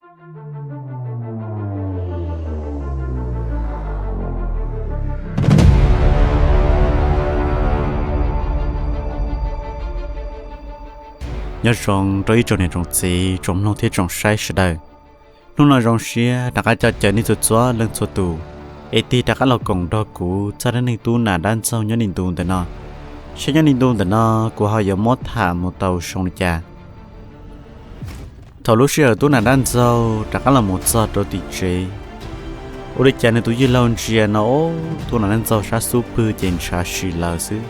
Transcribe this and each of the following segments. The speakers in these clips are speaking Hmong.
Nyob zoo rau ib tsoom niam tsoom txiv, tsoom mloog thiab tsoom saib sawv daws. Hnub no zoo siab rov qab coj caw nej txhua txhua leej txhua tus es tig rov qab los koom nrog kuv txog dab neeg tub Nas Dab Ntxaug nyob li ntu ntawm no, saib nyob li ntu ntawm no kuv ho yuav muab tham mus tau zoo li cas. Thaum lub sij hawm tub Nas Dab Ntxaug rov qab los mus txog rau tim tsev, ua li cas nws tus yawg laug ntsia no, tub Nas Dab Ntxaug sab xub pwg ces ntshav si lawm xwb.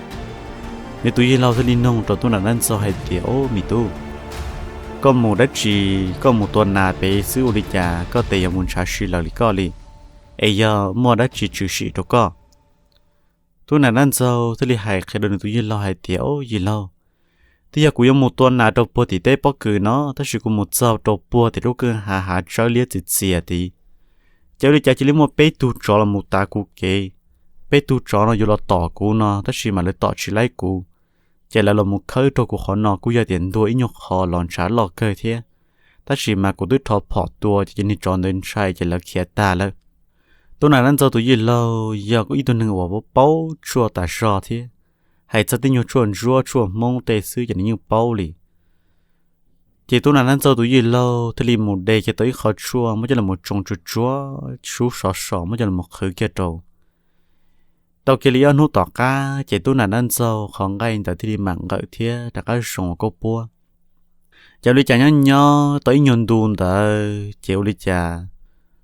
Nws tus yawg laug thiaj li nug rau tub Nas Dab Ntxaug hais tias, Au me tub, koj mus dab tsi? Koj mus tua nas pem xwb ua li cas koj tes yuav mus ntshav si lawm li koj li? Es yog muaj dab tsi tshwm sim rau koj? Tub Nas Dab Ntxaug thiaj li hais qhia rau nws tus yawg laug hais tias, Au yawg laug, twb yog kuv yuav mus tua nas rau puag tim teb pob kws no, tab sis kuv mus txog rau puag tim lub kwj ha hav tsawb liab txias txias tid, ces ua li cas cia li muaj peb tug tsov los mus tav kuv kev. Peb tug tsov no yuav los tom kuv no tab sis mas lawv tom tsis laib kuv, ces lawv los mus khawb rau kuv qhov no kuj yog tias ntuag ib nyuag qho los ntshav loj kawg thiab, tab sis mas kuv twb rho phom tua ces cov niag tsov ntawd ntshai ces lawv khiav tag lawm. Tub Nas Dab Ntxaug tus yawg laug yog ib tug neeg uas paub tshuaj tas zog thiab, hais txog tej nyuag tshuaj ntsuab tshuaj Hmoob tej xwb ces nws yeej paub li. Ces tub Nas Dab Ntxaug tus yawg laug thiaj li mus de kiag tau ib qho tshuaj muab coj los tsoo tsuag tsuag, sub sov so muab coj los qhwv kiag rau. Tau kiag li ob hnub tom qab ces tub Nas Dab Ntxaug qhov nqaij ntawd thiaj li mam nqawm thiab rov qab zoo ua koj puab. Ces ua li cas nyob nyob tau ib nyuag ntu ntawd ces ua li cas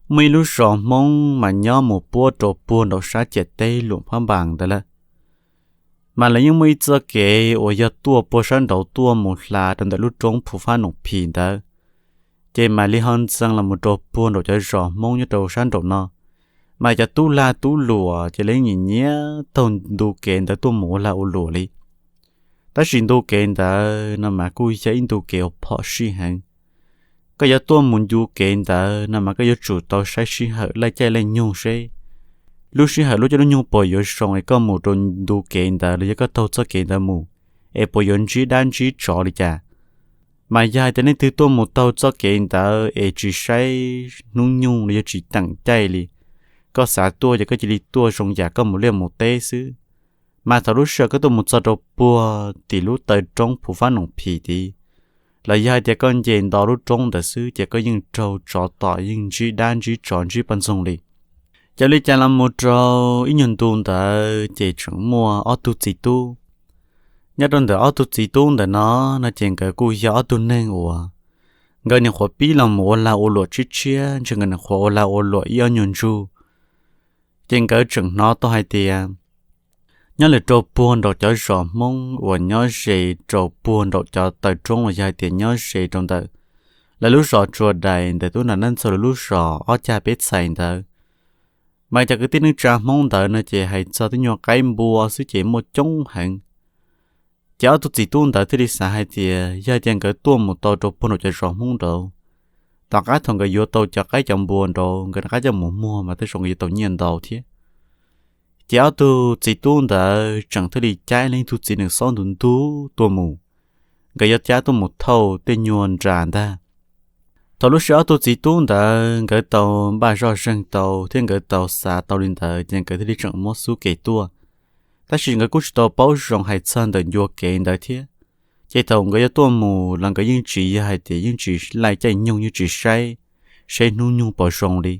muaj ib lub zos Hmoob mas nyob mus puab rau puag nraum sab ciam teb Luam Phab Npas ntawd lawm. Mas lawv yeej muaj ib txoj kev uas yog tuaj puag sab nraud tuaj mus hla rau ntawm lub roob Phu Fab Noom Phim ntawd, ces mam li ho ntxeev los mus rau puag nraum cov zos Hmoob nyob rau sab nraum no. Mas cov tub lag tub luam ces lawv yeej nyiam nyiam taug ntu kev ntawd tuaj mus ua lag ua luam li. Tab sis ntu kev ntawd no mas kuj yog ib ntu kev uas phom sij heev. Koj yuav tuaj mus ntu kev ntawd no mas koj yuav tsum tau saib sij hawm laij caij laij nyoog seb lub sij hawm lub caij lub nyoog puas yuav zoo es koj mus rau ntu kev ntawd los yog koj taug txoj kev ntawd mus, es puas yuav ntsib dab ntsib tsov li cas. Mas yog hais tias leej twg tuaj mus taug txoj kev ntawd es tsis saib hnub nyoog los yog tsis teem caij li, koj xav tuaj ces koj cia li tuaj zoo yam koj mus liaj mus teb xwb. Mas thaum lub sij hawm koj tuaj mus txog rau puag tim lub taw roob Phu Fab Noom Phim tid, los yog hais tias koj nce nto lub roob ntawd xwb ces koj yeej raug tsov tom yeej ntsib dab ntsib tsov ntsib poj ntxoog li. Ces ua li cas los mus rau ib nyuag ntu ntawd ces tseem muaj ob tug txiv tub. Nyob rau ntawm ob tug txiv tub ntawm no, no ces nkawd kuj yog ob tug neeg uas nkawd nyuam qhuav pib los mus ua lag ua luam tshiab tshiab, ntshe nkawd nyuam qhuav ua lag ua luam ib ob nyuag ntsug. Ces nkawd tseem hnov tau hais tias nyob lawm rau puag nraum cov zos Hmoob uas nyob ze rau puag nraum cov taw roob los yog hais tias nyob ze rau ntawm lawv lub zos Tsua Dais ntawm tub Nas Dab Ntxaug lawv lub zos ob cag peb txhais ntawd, mas cov kwv tij neej tsa Hmoob ntawd no ces hais txog tej nyuag qaib npua xwb ces muaj coob heev. Ces ob tug txiv tub ntawd thiaj li xav hais tias yog hais tias nkawd tuaj mus tau rau puag nraum cov zos Hmoob nraud, tom qab thaum nkawd yuav tau cov qaib cov npua nraud nkawd rov qab coj mus muag mas tej zaum nkawd yuav tau nyiaj ntau thiab. Ces ob tug txiv tub ntawd tseem thiaj li caij ib leeg tug txiv nees xob ntug ntug tuaj mus, nkawd yuav cab tuaj mus thauj tej nyuag nras ntag. Thaum lub sij hawm ob tug txiv tub ntawd nkawd tau npaj zoj zeeg tau thiab nkawd tau xav tau li ntawd ces nkawd thiaj li tseem muab xub kev tuaj. Tab sis nkawd kuj tsis tau paub zoo hais txog ntawm ncua kev ntawd thiab. Ces thaum nkawd yuav tuaj mus los nkawd yeej tsis yog hais tias yeej tsis laij caij nyoog yeej tsis saib, saib hnub nyoog pom zoo li.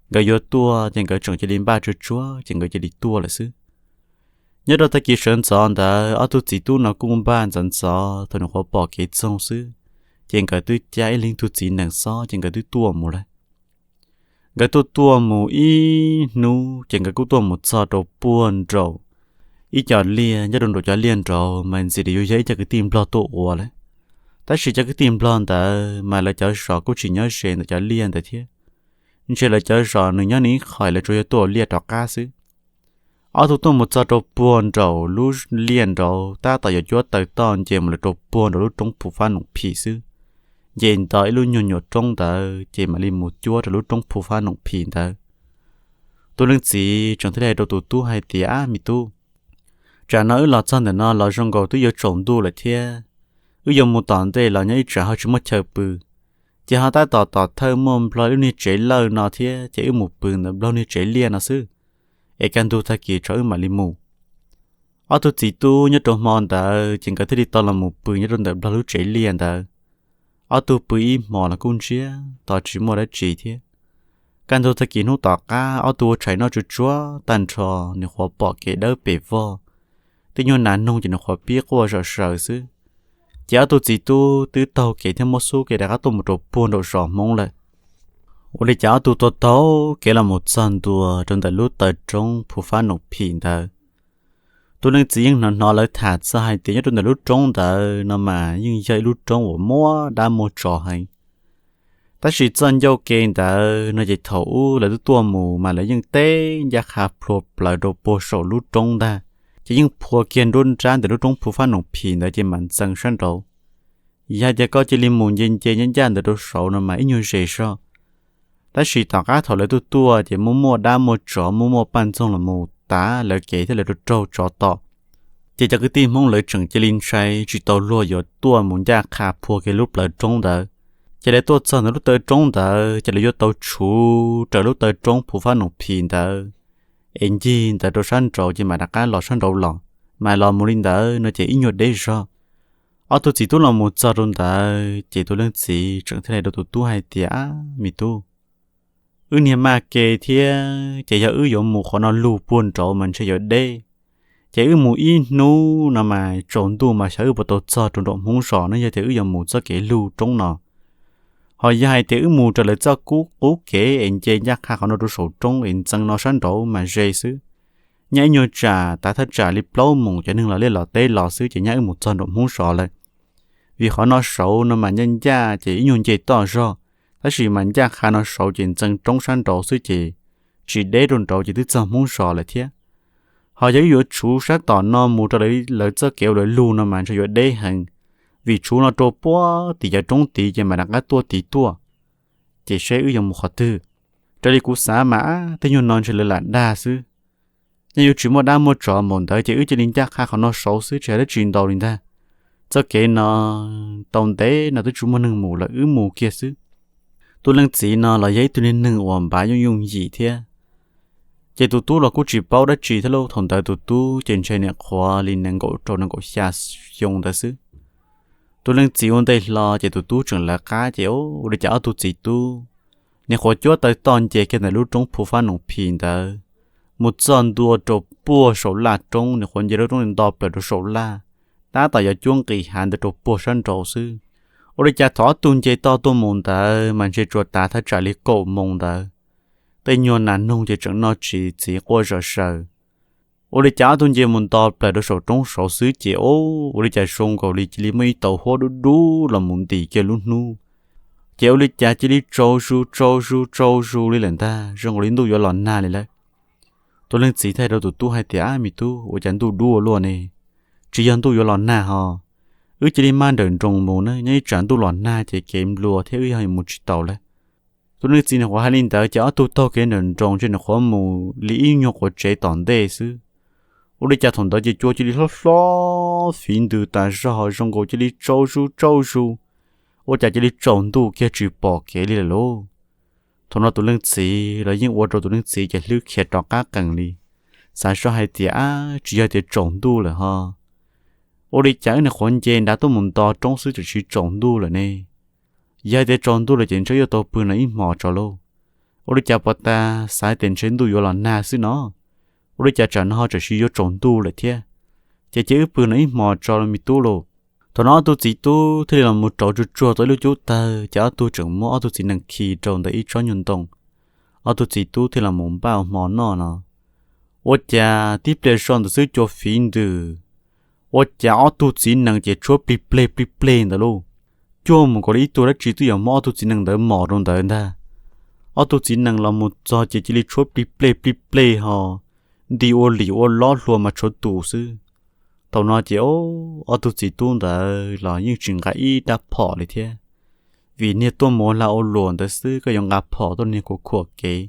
Nkawd yuav tuaj ces nkawd tseem cia li npaj tsuag tsuag ces nkawd cia li tuaj lawm xwb. Nyob rau tag kis sawv ntxov ntawd ob tug txiv tub no kuj npaj ntxov ntxov thaum nws qhuav pom kev txoog xwb, ces nkawd twb caij ib leeg tug txiv nees xob ces nkawd twb tuaj mus lawm. Nkawd tuaj tuaj mus ib hnub ces nkawd kuj tuaj mus txog rau puag nraum ib co liaj, nyob rau nraum cov liaj nraud mas ntxim li yuav yog ib co kwv tij nplog tuaj ua lawm. Tab sis cov kwv tij nplog ntawd mas lawv cov zos kuj tsis nyob ze ntawm cov liaj ntawd thiab. Ntshe lawv cov zos nws nyob nws ib qho lawv tsuas yog tuaj ua liaj rov qab xwb. Ob tug tuaj mus txog rau puag nraum lub liaj nraud tab tom yuav cuab taws toj nce mus lawm rau puag nraum lub roob Phu Fab Noom Phim xwb, nce nto ib lub nyuag nyuam roob ntawd ces mam li mus cuab rau lub roob Phu Fab Noom Phim ntawd. Tus leej txiv tseem thiaj li hais rau tus tub hais tias, Ab me tub, tsam no wb los txog ntawm no los zoo nkaus twb yuav tsaus ntuj lawm thiab, wb yuav mus tom ntej los nyob ib tsam ho tsis muaj chaw pw. Ces ho tab tom tom thawj muaj nplog lub niag tsev lawj no thiab, ces wb mus pw ntawm nplog niag tsev liaj no xwb, es kaj ntug tag kis tso wb mam li mus. Ob tug txiv tub nyob rau hmo ntawd ces nkawd thiaj li tau los mus pw nyob rau ntawm nplog lub tsev liaj ntawd. Ob tug pw ib hmos los kuj ntsiag to tsis muaj dab tsi thiab. Kaj ntug tag kis hnub tom qab ob tug ua tshais noj tsuag tsuag tag nrho, nws qhuav pom kev dawb pes vog, tej nyuag nas noog ces nws qhuav pib quaj zom zaws xwb. Ces ob tug txiv tub twb taug kev thiab muab xub kev rov qab tuaj mus rau puag nraum zos Hmoob lawm. Ua li cas ob tug taug taug kev los mus txog ntua rau ntawm lub taw roob Phu Fab Noom Phim ntawd, tus leej txiv yeej hnov hnov lawv tham txog hais tias nyob rau ntawm lub roob ntawd no mas yeej yog ib lub roob uas muaj dab muaj tsov heev. Tab sis txoj ncauj ke ntawd no ces thaum ub lawv twb tuaj mus mas lawv yeej teb ncaj qha plhuav plawv rau puag saum lub roob ntag, ces yeej phua kiag nruab nrab ntawm lub roob Phu Fab Noom Phim ntawd ces mam ntxeev sab nraud. Yog hais tias koj cia li mus nce nce ncaj ncaj ntawd rau saud no mas ib nyuag ze zog. Tab sis tom qab thaum lawv tuaj tuaj ces muaj muaj dab muaj tsov muaj muaj paj ntxoog los mus tav lawv kev thiab lawv raug raug tsov tom. Ces cov kwv tij Hmoob lawv tseem cia li ntshai tsis tau luag yuav tuaj mus ncaj qha phua kiag lub plawv roob ntawd. Ces lawv tuaj txog ntawm lub taw roob ntawd ces lawv yuav tau tshuv raws lub taw roob Phu Fab Noom Phim ntawd es ncig ntawd rau sab nraud ces mam rov qab los sab nraud los, mas los mus li ntawd no ces ib nyuag deb zog. Ob tug txiv tub los mus txog rau ntawd ces tus leej txiv tseem thiaj li rau tus tub hais tias, Ab, me tub, wb niag maj ke thiab ces yog wb yuav mus qhov no lug puag nraud mas ntshe yuav deb. Ces wb mus ib hnub no mas tsaus ntuj mas xyov wb puas tau txog rau nraum Hmoob zos no yog tias wb yuav mus txoj kev lug roob no. Ho yog hais tias wb mus raws lawv txoj kub qub kev es nce ncaj qha qhov no rau saum roob es ntxeev no sab nraud mas ze xwb. Nyaj ib nyuag tsam tav thaj tsam li plaub moos cov neeg los liaj los teb los xwb ces nyaj wb mus txog nraum Hmoob zos lawm. Vim qhov no saud no mas ncaj ncaj ces ib nyuag nce toj zog, tab sis mas ncaj qha no saud ces ntxeev roob sab nraud xwb ces tsis deb rau nraud ces twb txog Hmoob zos lawm thiab. Ho yog wb yuav tshuv sab tom no mus rau lawv txoj kev ua luag lug no mas ntshe yuav deb heev, vim tshuv no rau puag tim cov roob tid ces mam rov qab tuaj tid tuaj. Ces seb wb yuav mus qhov twg? Raws li kuv xav mas tej nyuag no ntshe lawv lam dag xwb. Nyaj yuav tsis muaj dab muaj tsov npaum ntawd ces wb cia li ncaj qha qhov no saud xwb tsis hais dab tsi ntau li ntag. Txoj kev no tau ntev no twb tsis muaj neeg mus lawm wb mus kiag xwb. Tus leej txiv no los yog ib tug niag neeg uas npav yooj yooj yim thiab. Ces tus tub los kuj tsis paub dab tsi thiab lauj, thaum ntawd tus tub ces ntshe niam qhuav li nees nkaum rau nees nkaum xya xyoo ntawd xwb. Tus leej txiv ua ntej hlo ces tus tub tseem lawv qab ces ua li cas ob tug txiv tub, niam qhuav cuab taw toj nce kiag ntawm lub roob Phu Fab Noom Phim ntawd, mus txog ntua rau puag saum laj roob, niam qhuav nce lub roob nto plaws rau saum laj, tab tom yuav cuab nqis hav ntawd rau puag sab nraud xwb. Ua li cas thaum ob tug nce toj tuaj mus ntawd mas ntshe tsuas tav thaj tsam li kaum moos ntawd, tej nyuag nas noog ces tseem noj tsis txiv quaj zom zaws. Ua li cas ob tug nce mus nto plaws rau saum roob saud xwb ces ua li cas zoo nkaus li cia li muaj ib tauv huab dub dub los mus ntim kiag lub hnub. Ces ua li cas cia li tsaus zus tsaus zus tsaus zus li lawm ntag, zoo nkaus li ntuj yuav los nag li lawm. Tus leej txiv thiaj rau tus tub hais tias, Ab, me tub, ua cas ntuj dub ua luaj ne? Tsis yog ntuj yuav los nag ho. Wb cia li maj nrawm nroos mus na, nyob ib tsam ntuj los nag ces kev nplua thiab wb yog mus tsis taus lawm. Tus leej txiv nws qhuav hais li ntawd ces ob tug taug kev nrawm nroos ces nws qhuav mus li ib nyuag quav tsev tom ntej xwb. Ua li cas thaum ntawd ces cua cia li hlob hlob fiv ntws tas zog, zoo nkaus cia li tsaus zus tsaus zus, ua cas cia li tsaus ntuj kiag tsis pom kev li lawm lauj. Thaum no tus leej txiv los yeej ua rau tus leej txiv ces hlwb khiav rov qab qees li, xav zoj hais tias, Ab, tsis yog tias tsaus ntuj lawm ho. Ua li cas wb niam qhuav nce nrad tuaj mus nto roob xwb tseem tsis tsaus ntuj lawm ne? Yog hais tias tsaus ntuj lawm ces ntshe yuav tau pw no ib hmos tso lauj. Ua li cas puas tas xav tias ntshe ntuj yuav los nag xwb no? Ua li cas tsam no ho tseem yuav tsaus ntuj lawm thiab? Ces cia wb pw no ib hmos tso los me tub lauj. Thaum no ob tug txiv tub thiaj li los mus rauv tsuag tsuag tau ib lub cub tawg ces ob tug tseem muab ob tug txiv nees khi rau ntawm ib tsob nyuag ntoo. Ob tug txiv tub thiaj los mus npaj ua hmo noj no. Ua cas tib pliag zoj ntawd xwb cua fiv ntws, ua cas ob tug txiv nees ces tshuab plig pleg plig pleg ntawd lauj. Cuag mus nkaus li ib tug dab tsi twb yuav muab ob tug txiv nees ntawd mos rau ntawd ntag. Ob tug txiv nees los mus txog ces cia li tshuab plig pleg plig pleg ho, nti ua lim ua lob hlua mas tshuav tus xwb. Thaum no ces ob tug txiv tub ntawd los yeej tsis nqa ib rab phom li thiab, vim niag tuaj mus ua lag ua luam ntawd xwb koj yuav nqa phom tuaj niag khuam khuam kev,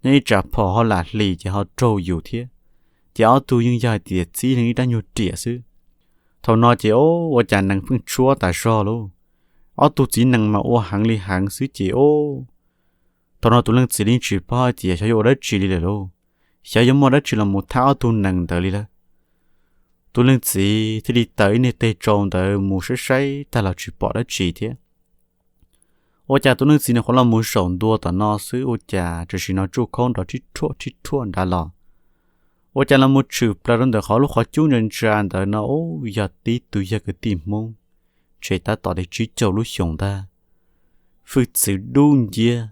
nyob ib tsam phom ho lam hlis ces ho raug yus thiab. Ces ob tug yeej yog hais tias txib neeg ib rab nyuag riam xwb. Thaum no ces ua cas nees pheej tshuab tas zog lauj. ob tug txiv nees mas ua heev li heev xwb ces o, thaum no tus leej txiv li tsis paub hais tias xyov yuav ua dab tsi li lawm lauj, xyov yuav muaj dab tsi los mus thab ob tug nees ntawd li lawm. Tus leej txiv thiaj li taws ib niag teg tsau ntawd mus saib saib tag los tsis pom dab tsi thiab. Ua cas tus leej txiv nws qhuav los mus zaum ntua tom no xwb ua cas tam sim no tsuj khaub nrov rhib rhuaj rhib rhuaj nrad los. Ua cas los mus tshwm plaws rau ntawm qhov lub qhov cub ntsa ntsa ntawd no ub yog tib tug yawg kwv tij Hmoob, tsev tab tom li tsib caug lub xyoos ntag. Hwj txwv dub nciab,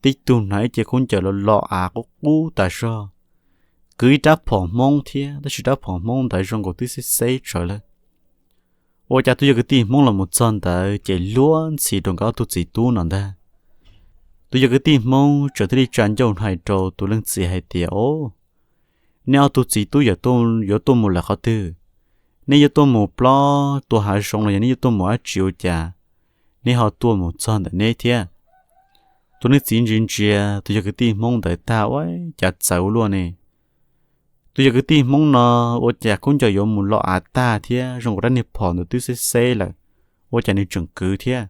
tib tug hnav ib ce khaub ncaws los los av qub qub tas zog, kwv ib rab phom Hmoob thiab tab sis rab phom Hmoob ntawd zoo nkaus twb xeb xeb tsawv lawm. Ua cas tus yawg kwv tij Hmoob los mus txog ntawd ces luag ntxhi rau nkawd ob tug txiv tub no ntag. Tus yawg kwv tij Hmoob tseem thiaj li tsa ncauj hais rau tus leej txiv hais tias o, nej ob tug txiv tub yuav tuaj mus lawm qhov twg? Nej yuav tuaj mus plob tua hav zoov los yog nej yuav tuaj mus dab tsi ua cas nej ho tuaj mus txog ntawm neb thiab? Tus leej txiv ntsia ntsia tus yawg kwv tij Hmoob ntawd tag ua cas txawv ua luaj ne. Tus yawg kwv tij Hmoob no ua cas khaub ncaws yuav mus los av tag thiab zoo nkaus rab niag phom ntawd twb xeb xeb lawm, ua cas nws tseem kwv thiab.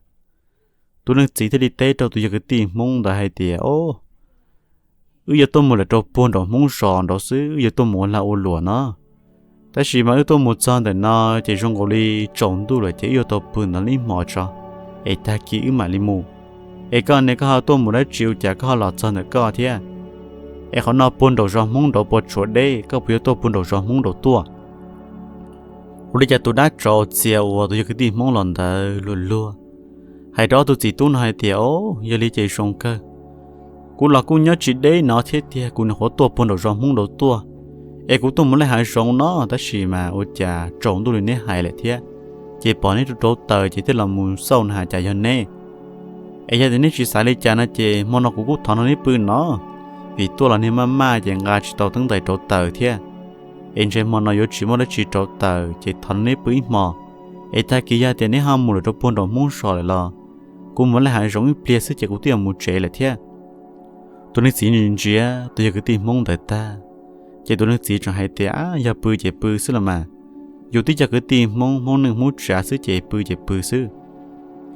Tus leej txiv thiaj li teb rau tus yawg kwv tij Hmoob ntawd hais tias o, wb yuav tuaj mus lawm rau puag nraum Hmoob zos nraud xwb, wb yuav tuaj mus ua lag ua luam no. Tab sis mas wb tuaj mus txog ntawm no ces zoo nkaus li tsaus ntuj lawm ces wb yuav tau pw ntawm no ib hmos tso, es tag kis wb mam li mus. Es koj ne koj ho tuaj mus dab tsi ua cas koj ho los txog ntawm koj thiab? Es qhov no puag nraum zos Hmoob nraud puas tshuav deb, koj puas yuav tuaj puag nraum zos Hmoob nraud tuaj? Ua li cas tus dab tsov txia uas tus yawg kwv tij Hmoob los ntawd luag luag hais rau ob tug txiv tub no hais tias o, yog li ces zoo kawg, kuv los kuj nyob tsis deb no thiab tiag, kuv nyuam qhuav tuaj puag nraum zos Hmoob nraud tuaj, es kuv tuaj mus laij hav zoov no tab sis mas ua cas tsaus ntuj li neb hais lawm thiab, ces pom neb rauv taws ces thiaj los mus xauj na has cas yog neb. Es yog tias neb tsis xav li cas no ces hmo no kuv kuj thov nrog neb pw no, vim tuaj los niag maj maj ces nqa tsis tau teeb ntais rauv taws thiab. Es ntshe hmo no yuav tsis muaj dab tsi rauv taws ces thov nrog neb pw ib hmo. Es tag kis yog tias neb ho mus lawm rau puag nraum Hmoob zos lawm los kuv mus laij hav zoov ib pliag xwb ces kuv twb yuav mus tsev lawm thiab. Tus leej txiv ntsia tus yawg kwv tij Hmoob ntawd tag, ces tus leej txiv tseem hais tias a, yog pw ces pw xwb los mas, yus twb cov kwv tij Hmoob, Hmoob neej Hmoob tsav xwb ces pw ces pw xwb.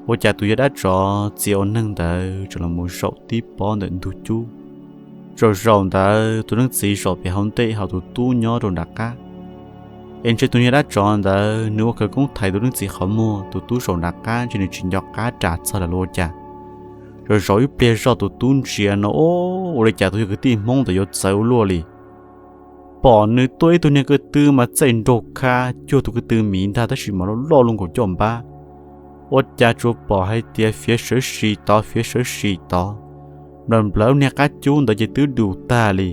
Ua cas tus yawg dab tsov txia ua neeg ntawd tseem los mus zaum tib pob ntawm ntug cub. Zaum zaum ntawd tus leej txiv zaum pem hauv ntej ho tus tub nyob rau nram qab. Es ntshe tus yawg dab tsov ntawd nws ua khawv koob thaiv tus leej txiv qhov muag, tus tub zaum nram qab ntshe nws tsis nco qab ras txog lawm los ua cas. Zaum zaum ib pliag zoj tus tub ntsia no o, ua li cas tus yawg kwv tij Hmoob ntawd yuav txawv ua luaj li. Pom nws tuaj ib tug niag ko tw mas txaij nraug kha cuag tus ko tw miv ntag tab sis mas loj loj luaj nkaus caj npab. Ua cas tsuas pom hais tias fiav sawv sim tod fiav sawv sim tod, nplawm nplawv niag qab cub ntawd ces twb dus tag li.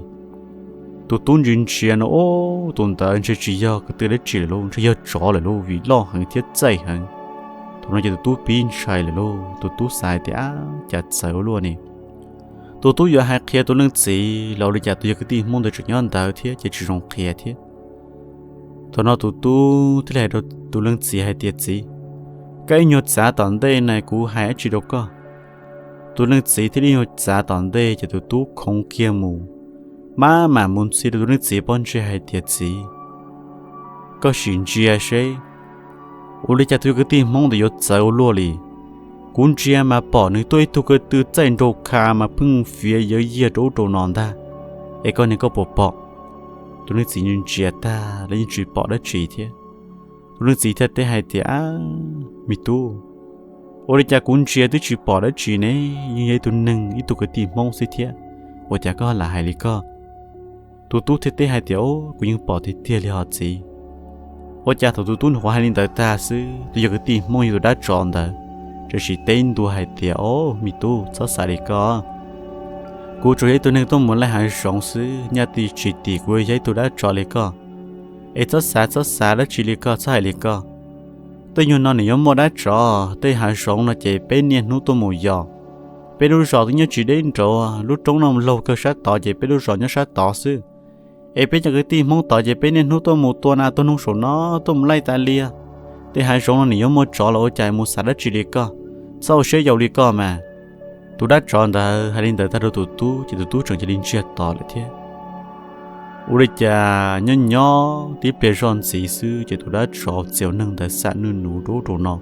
Tus tub ntsia ntsia no o, tus ntawd ntshe tsis yog ko tw dab tsi lawm lauj, ntshe yog tsov lawm lauj vim loj heev thiab txaij heev. Thaum no ces tus tub pib ntshai lawm lauj, tus tub xav hais tias a, cas txawv ua luaj ne. Tus tub yuav hais qhia tus leej txiv los ua li cas tus yawg kwv tij Hmoob ntawd tseem nyob ntawd thiab ces tsis zoo qhia thiab. Thaum no tus tub thiaj li hais rau tus leej txiv hais tias txiv, koj ib nyuag txav tom ntej na kuv hais dab tsi rau koj. Tus leej txiv thiaj li ib nyuag txav tom ntej ces tus tub khoov kiag mus, maj mam mus ntxhi rau tus leej txiv pob ntseg hais tias txiv, koj sim ntsia seb, ua li cas tus yawg kwv tij Hmoob ntawd yuav txawv ua luaj li. Kuv ntsia mas pom nws tuaj ib tug ko tw txaij nraug kha mas pheej fiav yawv yiag rau ub rau no ntag, es koj niag koj puas pom? Tus leej txiv ntsia ntsia tag los yeej tsis pom dab tsi thiab. Tus leej txiv thiaj teb hais tias a, me tub, ua li cas kuv ntsia twb tsis pom dab tsi ne, yeej yog ib tug neeg ib tug kwv tij Hmoob xwb thiab, ua cas koj lam hais li koj? Tus tub thiaj teb hais tias o, kuv yeej pom tiag tiag li hos txiv. Ua cas thaum tus tub nws qhuav hais li ntawd tag xwb tus yawg kwv tij Hmoob yog tus dab tsov ntawd tseem sim teb ntua hais tias o, me tub txhob xav li koj. Kuv tsuas yog ib tug neeg tuaj mus laij hav zoov xwb nyaj tij tsis tim kuv yog ib tug dab tsov li koj. Es txhob xav txhob xav dab tsi li koj txhob hais li koj. Tej nyuag no nws yuav muaj dab tsov, tej hav zoov no ces peb niaj hnub tuaj mus yos. Peb lub zos twb nyob tsis deb nraud, lub roob no laug kawg sab tod ces peb lub zos nyob sab tod xwb. Es peb cov kwv tij Hmoob tod ces peb niaj hnub tuaj mus tua nas tua noog saum no tuaj mus laij tas lias. Tej hav zoov no nws yuav muaj tsov los ua cas mus xav dab tsi li koj, txhob ua siab yau li koj mas. Tus dab tsov ntawd hais li ntawd tag rau tus tub ces tus tub tseem cia li ntsiag to lawm thiab. Ua li cas nyob nyob tib pliag zoj ntxiv xwb ces tus dab tsov txiaus neeg ntawd xam nuj nuv rau ub rau no.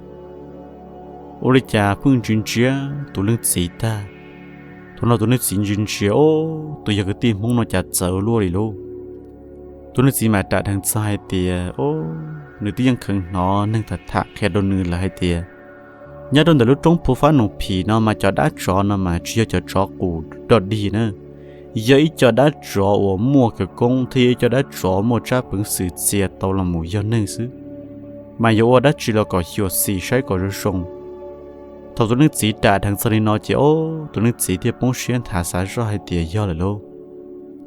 Ua li cas pheej ntsia ntsia tus leej txiv tag. Thaum no tus leej txiv ntsia ntsia, o, tus yog kwv tij Hmoob no cas txawv luaj li lauj. Tus leej txiv mas ram dheev txog hais tias, o, nws twb yeej kheev hnov neeg tham tham qhia rau nws lawm hais tias nyob rau ntawm lub roob Phu Fab Noos Phim no mas cov dab tsov no mas tsis yog cov tsov qus dog dig na, yog ib co dab tsov uas muaj khawv koob thiab yog ib co dab tsov muaj tsab peev xwm txia tau los mus yog neeg xwb, mas yuav ua dab tsi los kom xyuam xim saib kom zoo zoo. Thaum tus leej txiv ram dheev txog li no ces, o, tus leej txiv thiaj poob siab nthav xav zoj hais tias yog lawm lauj.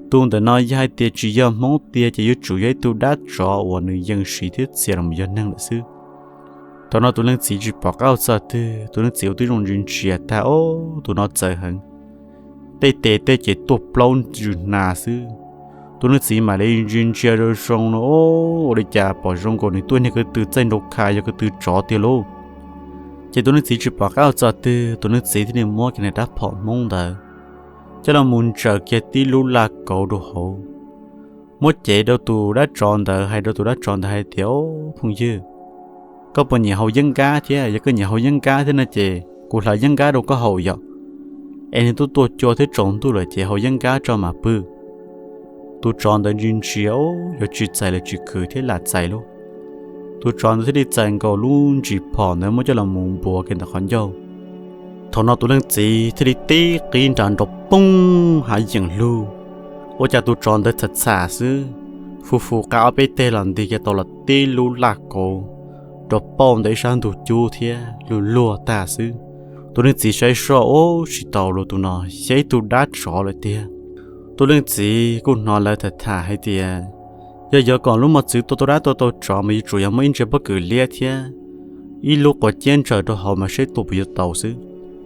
Tus ntawm no yog hais tias tsis yog Hmoob tiag ces yuav tsum yog ib tug dab tsov uas nws yees siv thiab txia los yog neeg lawm xwb. Thaum no tus leej txiv tsis pom qab ua txog twg, tus leej txiv ua tib zoo ntsia ntsia tag, o, tus no txawv heev, tej tes tej ces tuaj plaub ntsws hnav xwb. Tus leej txiv mam li ntsia ntsia zoo zoo no, o, ua li cas pom zoo nkaus nws tuaj niag ko tw txaij nraug kha yog ko tw tsov tiag lauj. Ces tus leej txiv tsis pom qab ua txog twg, tus leej txiv thiaj li muab kiag nws rab phom Hmoob ntawd coj los mus ntsaws kiag tib lub laj kauv rau hauv, muab cev rau tus dab tsov ntawd, hais rau tus dab tsov ntawd hais tias, o, phooj ywg, koj puas nyiam haus yeeb nkab thiab? Yog koj nyiam haus yeeb nkab thiab no ces kuv hlawv yeeb nkab rau koj haus yom. Es nws twb tuaj cua thiab tsaus ntuj lawm ces haus yeeb nkab tso mas pw. Tus tsov ntawd ntsia ntsia, o, yuav tsis txais los tsis khwv thiab lam txais lauj. Tus tsov ntawd thiaj li txais nkaus lub ntsis phom ntawd muab coj los mus npuav kiag ntawm qhov ncauj. Thaum no tus leej txiv thiaj li tib qib nra nrov poob hav yeem lug. Ua cas tus tsov ntawd txham txham xwb, fu fu qab ob peb teg los nti kiag tau los tib lub laj kauv rau pauj ntawm ib sab ntug cub thiab lug luag tag xwb. Tus leej txiv saib soj, o, tsis tau lauj, tus no yog ib tug dab tsov lawm tiag. Tus leej txiv kuj hnov lawv tham tham hais tias yog yuav kom lub mos txwv tua tau dab tua tau tsov mas yuav tsum yog muaj ib ntsis pob kws liab thiab ib lub quav ciab ntsaws rau hauv mas saib tua puas yuav tau xwb.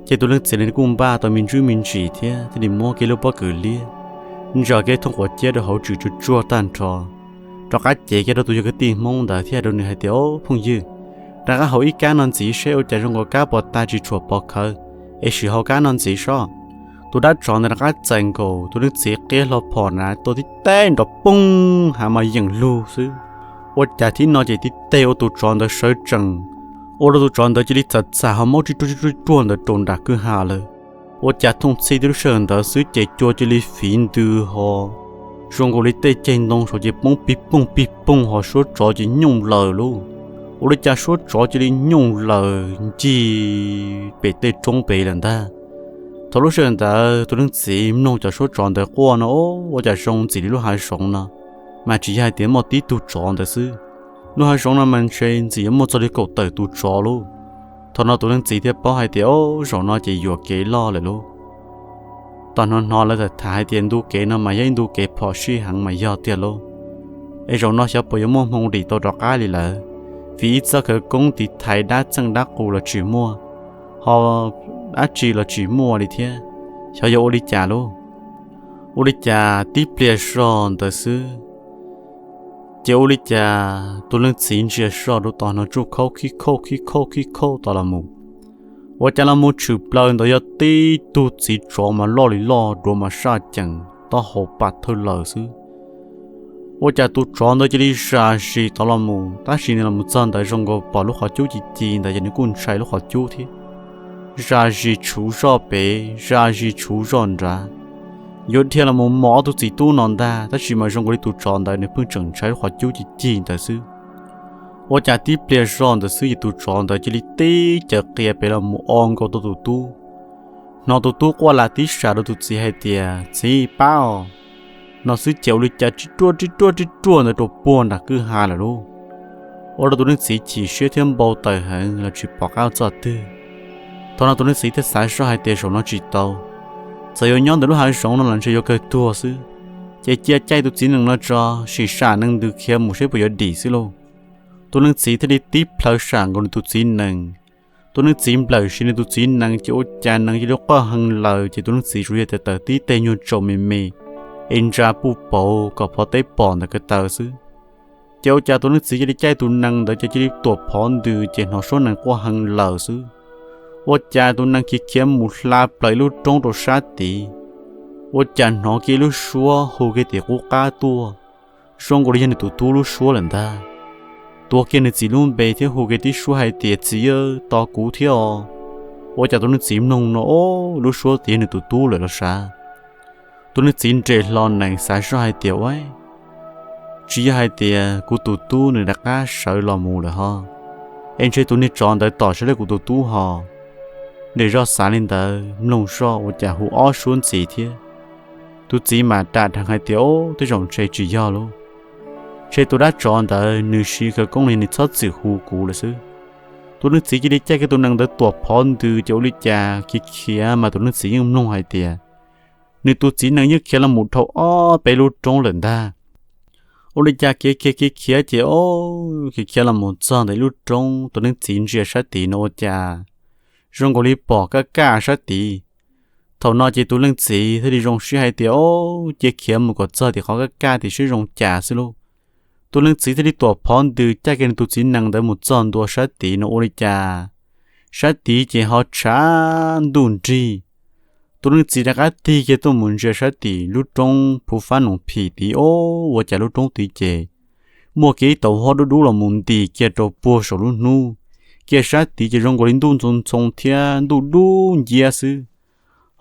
Ces tus leej txiv li kuj npaj tau me ntsis me ntsis thiab thiaj li muab kiag lub pob kws liab, ntsaws kiag thooj quav ciab rau hauv tswm tsuag tsuag tag nrho, rov qab cev kiag rau tus yog kwv tij Hmoob ntawd thiab hais rau nws hais tias, o, phooj ywg, rov qab haus ib kab no ntxiv seb ua cas zoo nkaus kab puas tag tsis tshuam pov khawv, es sim haus kab no ntxiv sob. Tus dab tsov ntawd rov qab txais nkaus, tus leej txiv qia hlo phom na tua tib teg nrov poob hav mas yeem lug xwb. Ua cas thib no ces tib teg ua tus tsov ntawd sawv tsees, ua rau tus tsov ntawd cia li txham txham ho maub tib ruaj tib ruaj ntawd rau nram kwj ha lawm. Ua cas thooj txhij tib lub sij hawm ntawd xwb ces cua cia li fiv ntws ho zoo nkaus li tej ceg ntoo saud ces poob pig poog pig poog ho suab tsov ces nyooj lawm lauj. Ua li cas suab tsov cia li nyooj lawm ncig pem tej roob pem lawm ntag. Thaum lub sij hawm ntawd tus leej txiv mloog cov suab tsov ntawd quaj no, o, ua cas zoo ntxim li lub hav zoov no, mas tsis yog hais tias muaj tib tug tsov ntawd xwb. Lub hav zoov no mas ntshe ntxim yuav muaj txog li kaum tawm tus tsov lauj. Thaum no tus leej txiv thiaj paub hais tias, o, zaum no ces yuam kev loj lawm lauj. Tos hnov hnov lawv tham tham hais tias ntu kev no mas yog ib ntu kev phom sij heev mas yog tiag lauj. Es zaum no xyov puas yuav muaj hmoo dim tau rov qab li lawm, vim ib txoj khawv koob tiv thaiv dab txeej dab qus los tsis muaj, ho dab tsi los tsis muaj li thiab. Xyov yuav ua li cas lauj. Ua li cas tib pliag zog ntawd xwb, ces ua li cas tus leej txiv ntsia zog rau tom no tsuj khauj khib khauj khib khauj khib khauj tom los mus. Ua cas los mus tshwm plaws ntawd yog tib tug txiv tsov mas loj li loj, duav mas saj cees, taub hau pam thawj lawm xwb. Ua cas tus tsov ntawd cia li zam zis tom los mus, tab sis nws los mus txog ntawd zoo nkaus pom lub qhov cub ci ci ntawd ces nws kuj ntshai lub qhov cub thiab. Zam zis tshuv zoj pem, zam zis tshuv zoj nrad. Yuav dhia los mus mos ob tug txiv tub no ntag, tab sis mas zoo nkaus li tus tsov ntawd nws pheej tseem ntshai lub qhov cub ci ci ntawd xwb. Ua cas tib pliag zog ntawd xwb ces tus tsov ntawd cia li tib caws qia pem los mus o nkaus tau tus tub. Hnov tus tub quaj lam tib sam rau tus txiv hais tias, txiv pab os, no xwb ces ua li cas tib ruaj tib ruaj tib ruaj ntawd rau puag nram kwj ha lawm lauj. Ua rau tus leej txiv chim siab thiab npau taws heev los tsis pom qab txoj twg. Thaum no tus leej txiv thiaj xav zoj hais tias zaum no tsis tau, txawm yuav nyob ntawm lub hav zoov no los ntshe yuav kawg tuag xwb, ces cia caij tus txiv nees no tso, sim sam nees ntws khiav mus seb puas yuav dim xwb lauj. Tus leej txiv thiaj li tib plhaw sam nkaus nws tus txiv nees. Tus leej txiv nplawm siv nws tus txiv nees ces ua cas nees cia li quaj hee laws, ces tus leej txiv tsuas yog tias taws tib teg nyuag tsaus me me es ntsa puj pauv kom phov teb pom ntawm ko taw xwb. Ces ua cas tus leej txiv cia li caij tus nees ntawd ces cia li tuam phov ntws ces hnov suab nees quaj hee laws xwb. Ua cas tus nees khiav khiav mus hla plaws ib lub roob rau sab tid. Ua cas hnov kiag ib lub suab hu kiag tim qub qab tuaj, zoo nkaus li yog nws tus tub lub suab lawm ntag. Tuav kiag nws txiv lub npe thiab hu kiag tib suab hais tias, txiv, tos kuv thiab os. Ua cas tus leej txiv mloog no, o, lub suab tias nws tus tub lawm los sav. Tus leej txiv nres hlo nees xav zoj hais tias, ua, tsis yog hais tias kuv tus tub nws rov qab sawv los mus lawm ho, es ntshe tus niag tsov ntawd tom sawv li kuv tus tub ho. Nres zoj xav li ntawd, mloog zoj ua cas hu ob suab ntxiv thiab. Tus txiv mas ram dheev hais tias, o, tej zaum ntshe tsis yog lauj, ntshe tus dab tsov ntawd nws siv khawv koob los yog nws txhob txwm hu kuv lawm xwb. Tus leej txiv cia li caij kiag tus nees ntawd tuam phov ntws ces ua li cas khiav khiav mas tus leej txiv yeej mloog hais tias nws tus txiv nees yeej khiav los mus dhau ob peb lub roob lawm ntag. Ua li cas khiav khiav khiav khiav ces, o, khiav khiav los mus txog ntawm ib lub roob, tus leej txiv ntsia sab tid no ua cas zoo nkaus li pom kaj kaj sab tid. Thaum no ces tus leej txiv thiaj li zoo siab hais tias, o, cia khiav mus kom txog tim qhov kaj kaj tim seb zoo cas xwb lauj. Tus leej txiv thiaj li tuam phov ntws caij kiag nws tus txiv nees ntawd mus txog ntua sab tid no ua li cas sab tid ces ho tshav ntuj nrig. Tus leej txiv rov qab tig kiag tuaj mus ntsia sab tim lub roob phuv fab noos phim tid, o, ua cas lub roob tid ces muaj kiag ib tauv hob dub dub los mus nti kiag rau puag saum lub hnub. Kiag sab tid ces zoo nkaus li ntuj ntxhoo ntxhoo thiab ntuj dub nciab xwb.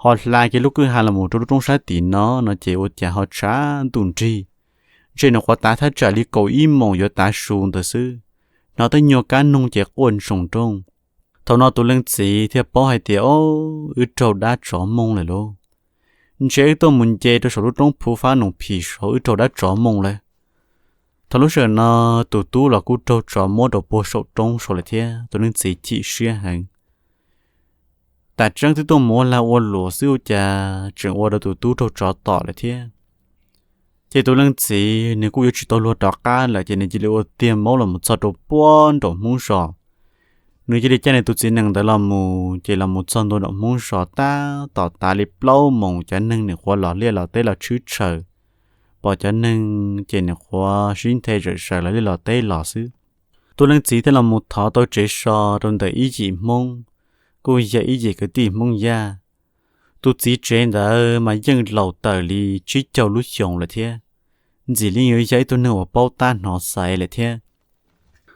Ho hla kiag lub kwj ha los mus rau lub roob sab tim no, no ces ua cas ho tshav ntuj nrig. Ntshe nyuam qhuav tav thaj tsam li kaum ib moos yuav tav su ntawd xwb, hnov tej nyuag kab noog ces quaj ntsoog nrooj. Thaum no tus leej txiv thiaj paub hais tias, o, wb raug dab tsov moo lawm lauj. Ntshe wb tuaj mus nce rau saum lub roob phuv fab noos phim saud wb raug dab tsov moo lawm. Thaum lub sij hawm no tus tub los kuj raug tsov muab rau puag saum roob saud lawm thiab, tus leej txiv chim siab heev. Tam tseeb twb tuaj mus ua lag ua luam xwb ua cas tseem ua rau tus tub raug tsov tom lawm thiab. Ces tus leej txiv nws kuj yuav tsis tau luag rov qab lawm ces nws cia li ua tiag maub los mus txog rau puag nraum Hmoob zos. Nws cia li caij nws tus txiv nees ntawd los mus ces los mus txog ntua nraum Hmoob zos tab tom tav li plaub moos cov neeg nyuam qhuav los liaj los teb los tshwb tshaws. Pom cov neeg ces nyuam qhuav sib nthe zawm zaws los liaj los teb los xwb. Tus leej txiv thiaj los mus thov tau tsev so rau ntawm ib yim Hmoob, kuj yog ib yim kwv tij Hmoob Yaj. Tus txiv tsev ntawd mas yeej laus tawm li tsib caug lub xyoos lawm thiab, ntxim li yuav yog ib tug neeg uas paub tab hnov xaiv lawm thiab.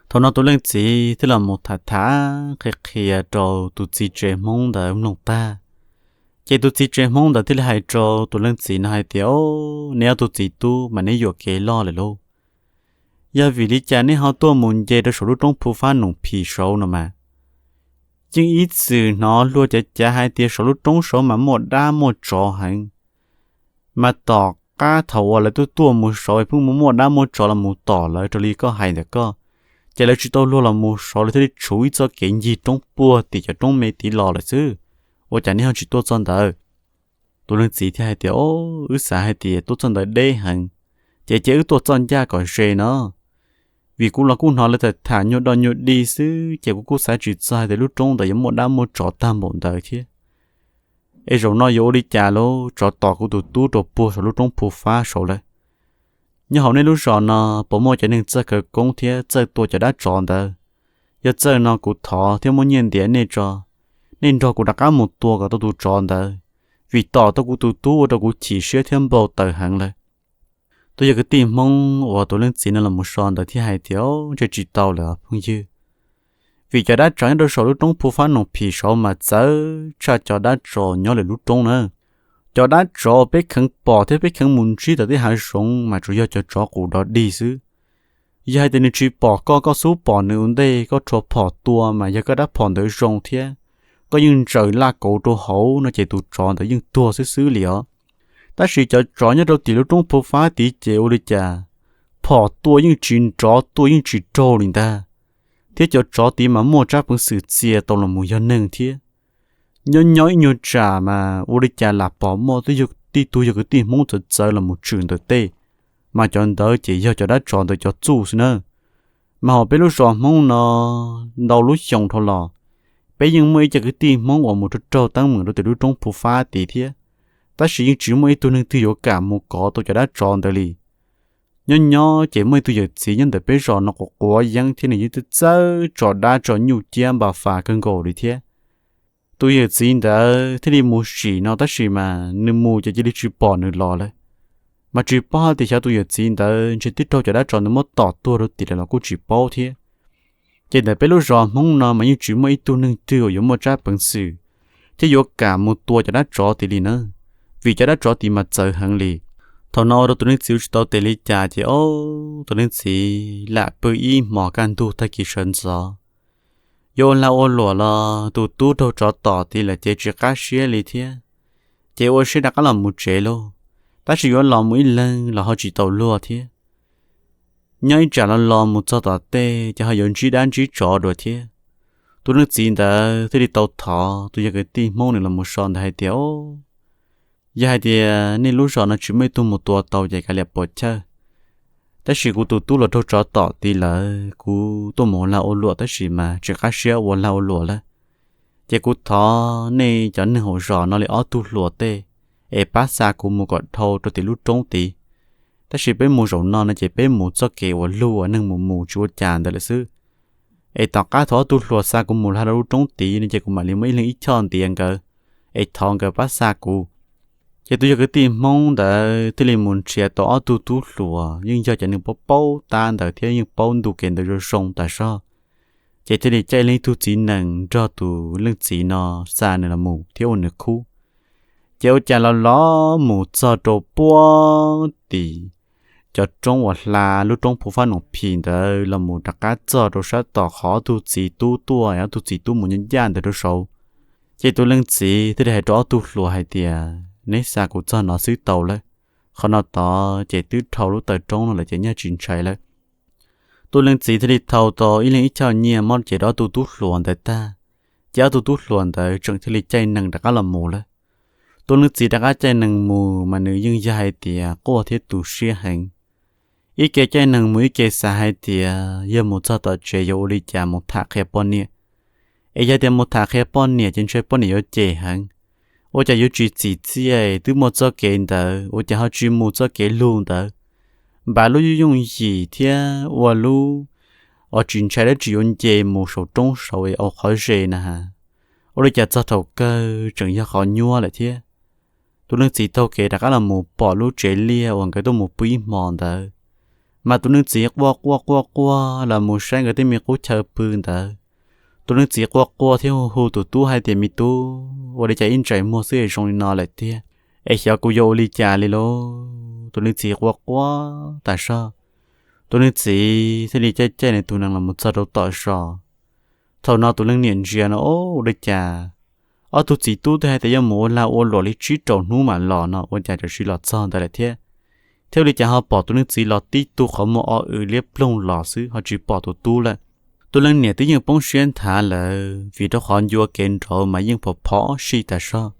Thaum no tus leej txiv thiaj los mus tham tham qhia qhia rau tus txiv tsev Hmoob ntawd mloog tag, ces tus txiv tsev Hmoob ntawd thiaj li hais rau tus leej txiv no hais tias, o, neb ob tug txiv tub mas neb yuam kev loj lawm lauj. Yog vim li cas neb ho tuaj mus nce rau saum lub roob phuv fab noos phim saud no mas? Yeej ib txwm hnov luag cav cav hais tias saum lub roob saud mas muaj dab muaj tsov heev, mas tom qab thaum uas lawv tuaj tuaj mus saud pheej muaj muaj dab muaj tsov los mus tom lawv raws li koj hais ntawm koj, ces lawv tsis tau luag los mus saud lawv thiaj li tshuv ib txoj kev ncig roob puag tim cov roob me tid los lawm xwb. Ua cas neb ho tsis tuaj txoj ntawd? Tus leej txiv thiaj hais tias, o, wb xav hais tias tuaj txoj ntawd deb heev, ces cia wb tuaj txoj ncaj kom ze no. Vim kuv los kuj hnov lawv tham tham nyuag dog nyuag dig xwb ces kuv kuj xav tsis txog hais tias lub roob ntawd yuav muaj dab muaj tsov tag npaum ntawd thiab. Es zaum no yuav ua li cas lauj, tsov tom kuv tus tub rau puag saum lub roob phuv fab saud lawm. Nyob hauv nej lub zos no puas muaj cov neeg txawj khawv koob thiab txawj tua cov dab tsov ntawd? Yog txawj no kuv thov thiab muab nyiaj ntiav nej tso, nej nrog kuv rov qab mus tua kom tau tus tsov ntawd, vim tom tau kuv tus tub ua rau kuv chim siab thiab npau taws heev lawm. Twb yog kwv tij Hmoob uas tus leej txiv no los mus so ntawd thiaj hais tias, ntshe tsis tau lawm phooj ywg, vim cov dab tsov nyob rau saum lub roob phuv fab noos phim saud mas txawv tshaj cov dab tsov nyob lwm lub roob na. Cov dab tsov peb kheev pom thiab peb kheev mus ntsib tom tej hav zoov mas tsuas yog cov tsov qus dog dig xwb. Yog hais tias nws tsis pom koj, koj xub pom nws ua ntej koj rho phom tua mas yog koj dab phom ntawd zoo thiab koj yeej ntsaws laj kauv rau hauv no ces tus tsov ntawd yeej tuag xwb xwb li os. Tab sis cov tsov nyob rau tim lub roob phuv fab tid ces ua li cas phom tua yeej tsis nrov tua yeej tsis raug li ntag, thiab cov tsov tid mas muaj tsab peev xwm txia tau los mus yog neeg thiab. Nyob nyob ib nyuag tsam mas ua li cas lam pom muaj tib tug yog kwv tij Hmoob txawv txawv los mus tshwm ntawm tej, mas cov ntawd ces yog cov dab tsov ntawd cov txuj xwb na. Mas hauv peb lub zos Hmoob no ntau lub xyoo dhau los, peb yeej muaj ib co kwv tij Hmoob uas mus raug raug teeb meem rau tim lub roob phuv fab tid thiab, tab sis yeej tsis muaj ib tug neeg twg yuav kam mus kov tau cov dab tsov ntawd li. Nyob nyob ces muaj ib tug yawm txiv nyob ntawm peb zos no quav quav yeeb thiab nws yeej txawj tso dab tso nyuj ciab npa fas kawg nkaus li thiab. Tus yawm txiv ntawd thiaj li mus sim no tab sis mas nws mus ces cia li tsis pom nws los lawm. Mas tsis paub hais tias xyov tus yawm txiv ntawd ntshe twb raug cov dab tsov ntawd muab tom tuag rau tim lawm los kuj tsis paub thiab. Ces ntawm peb lub zos Hmoob no mas yeej tsis muaj ib tug neeg twg uas yuav muaj tsab peev xwm thiab yuav kam mus tua cov dab tsov tid li na, vim cov dab tsov tid mas txawv heev li. Thaum no ua rau tus leej txiv ua tsis tau tes li cas ces ob, tus leej txiv lam pw ib hmos kaj ntug tag kis sawv ntxov, yuav ua lag ua luam los tus tub raug tsov tom tid lawm ces tsis qab siab li thiab, ces ua siab rov qab los mus tsev lauj. Tab sis yuav los mus ib leeg los ho tsis tau luag thiab. Nyob ib tsam los los mus txog tom tej ces ho yuav ntsib dab ntsib tsov dua thiab. Tus leej txiv ntawd thiaj li tau thov tus yog kwv tij Hmoob nws los mus so ntawd hais tias, Yog hais tias nej lub zos no tsis muaj ib tug mus tua tau ces kav liam puas chawj, tab sis kuv tus tub los raug tsov tom tid lawm, kuv tuaj mus ua lag ua luam tab sis mas tsis qab siab ua lag ua luam lawm. Ces kuv thov nej cov neeg hauv zos no li ob tug hluas tej es pab xa kuv mus kom dhau rau tim lub roob tid. Tab sis peb mus zaum no no ces peb mus txoj kev uas luag neeg mus mus tsis ua cas ntawd lawm xwb. Es tom qab thaum ob tug hluas xa kuv mus lag rau lub roob tid no ces kuv mam li muab ib leeg ib choj ntiav nkawd, es thov nkawd pab xa kuv. Ces tus yog kwv tij Hmoob ntawd thiaj li mus nrhiav tau ob tug tub hluas yeej yog cov neeg paub paub tab ntawd thiab yeej paub ntu kev ntawd zoo zoo tas zog. Ces thiaj li caij ib leeg ib tug txiv nees nrog tus leej txiv no xa nws los mus thiab ua nws khub. Ces ua cas los los mus txog rau puag tim cov roob uas hla lub roob Phu Fab Noom Phim ntawd los mus rov qab txog rau sab tom qhov ob tug txiv tub tuaj, ob tug txiv tub mus nyob ncaj ntawd rau saud. Ces tus leej txiv thiaj li hais rau ob tug hluas hais tias, Neb xa kuv txog no xwb tau lawm, qhov no tod ces twb dhau lub taw roob no lawm ces nyaj tsis ntshai lawm. Tus leej txiv thiaj li thau tau ib leeg ib choj nyiaj muab cev rau ob tug tub hluas ntawd tag, ces ob tug tub hluas ntawd tseem thiaj li caij nees rov qab los mus lawm. Tus leej txiv rov qab caij nees mus mas nws yeej yog hais tias quaj thiab tu siab heev. Ib ke caij nees mus ib ke xav hais tias yog mus txog tom tsev yuav ua li cas mus tham qhia poj niam. Es yog tias mus tham qhia poj niam ces ntshe poj niam yuav cem heev. Ua cas yuav tsis txim txiaj, twb muaj txoj kev ntawd ua cas ho tsis mus txoj kev lug ntawd, npav lub yooj yim thiab ua lub os tsis ntshai dab tsi yuav nce mus saum roob saud es ua qhov ze na has. Ua li cas txog thaum kawg tseem yog qhov nyuaj lawm thiab. Tus leej txiv taug kev rov qab los mus pom lub tsev liaj uas nkawd tuaj mus pw ib hmo ntawd, mas tus leej txiv quaj quaj quaj quaj los mus saib nkawd tej me qub chaw pw ntawd. Tus leej txiv quaj quaj thiab hu hu tus tub hais tias, Me tub, ua li cas ib ntsais muag xwb es zoo li no lawm tiag, es xyov kuv yuav ua li cas li lauj? Tus leej txiv quaj quaj tas zog. Tus leej txiv thiaj li caij caij nws tus nees los mus txog rau tom zos. Thaum no tus leej niam ntsia no, Ua li cas ob tug txiv tub twb hais tias yuav mus ua lag ua luam li tsib rau hnub mam los no ua cas tam sim los txog ntawd lawm thiab? Thiab ua li cas ho pom tus leej txiv los tib tug qhov muag o w liab ploog los xwb ho tsis pom tus tub lawm? Tus leej niam twb yeej poob siab nthav lawm vim rau qhov ncua kev nraud mas yeej phom phom sij tas zog.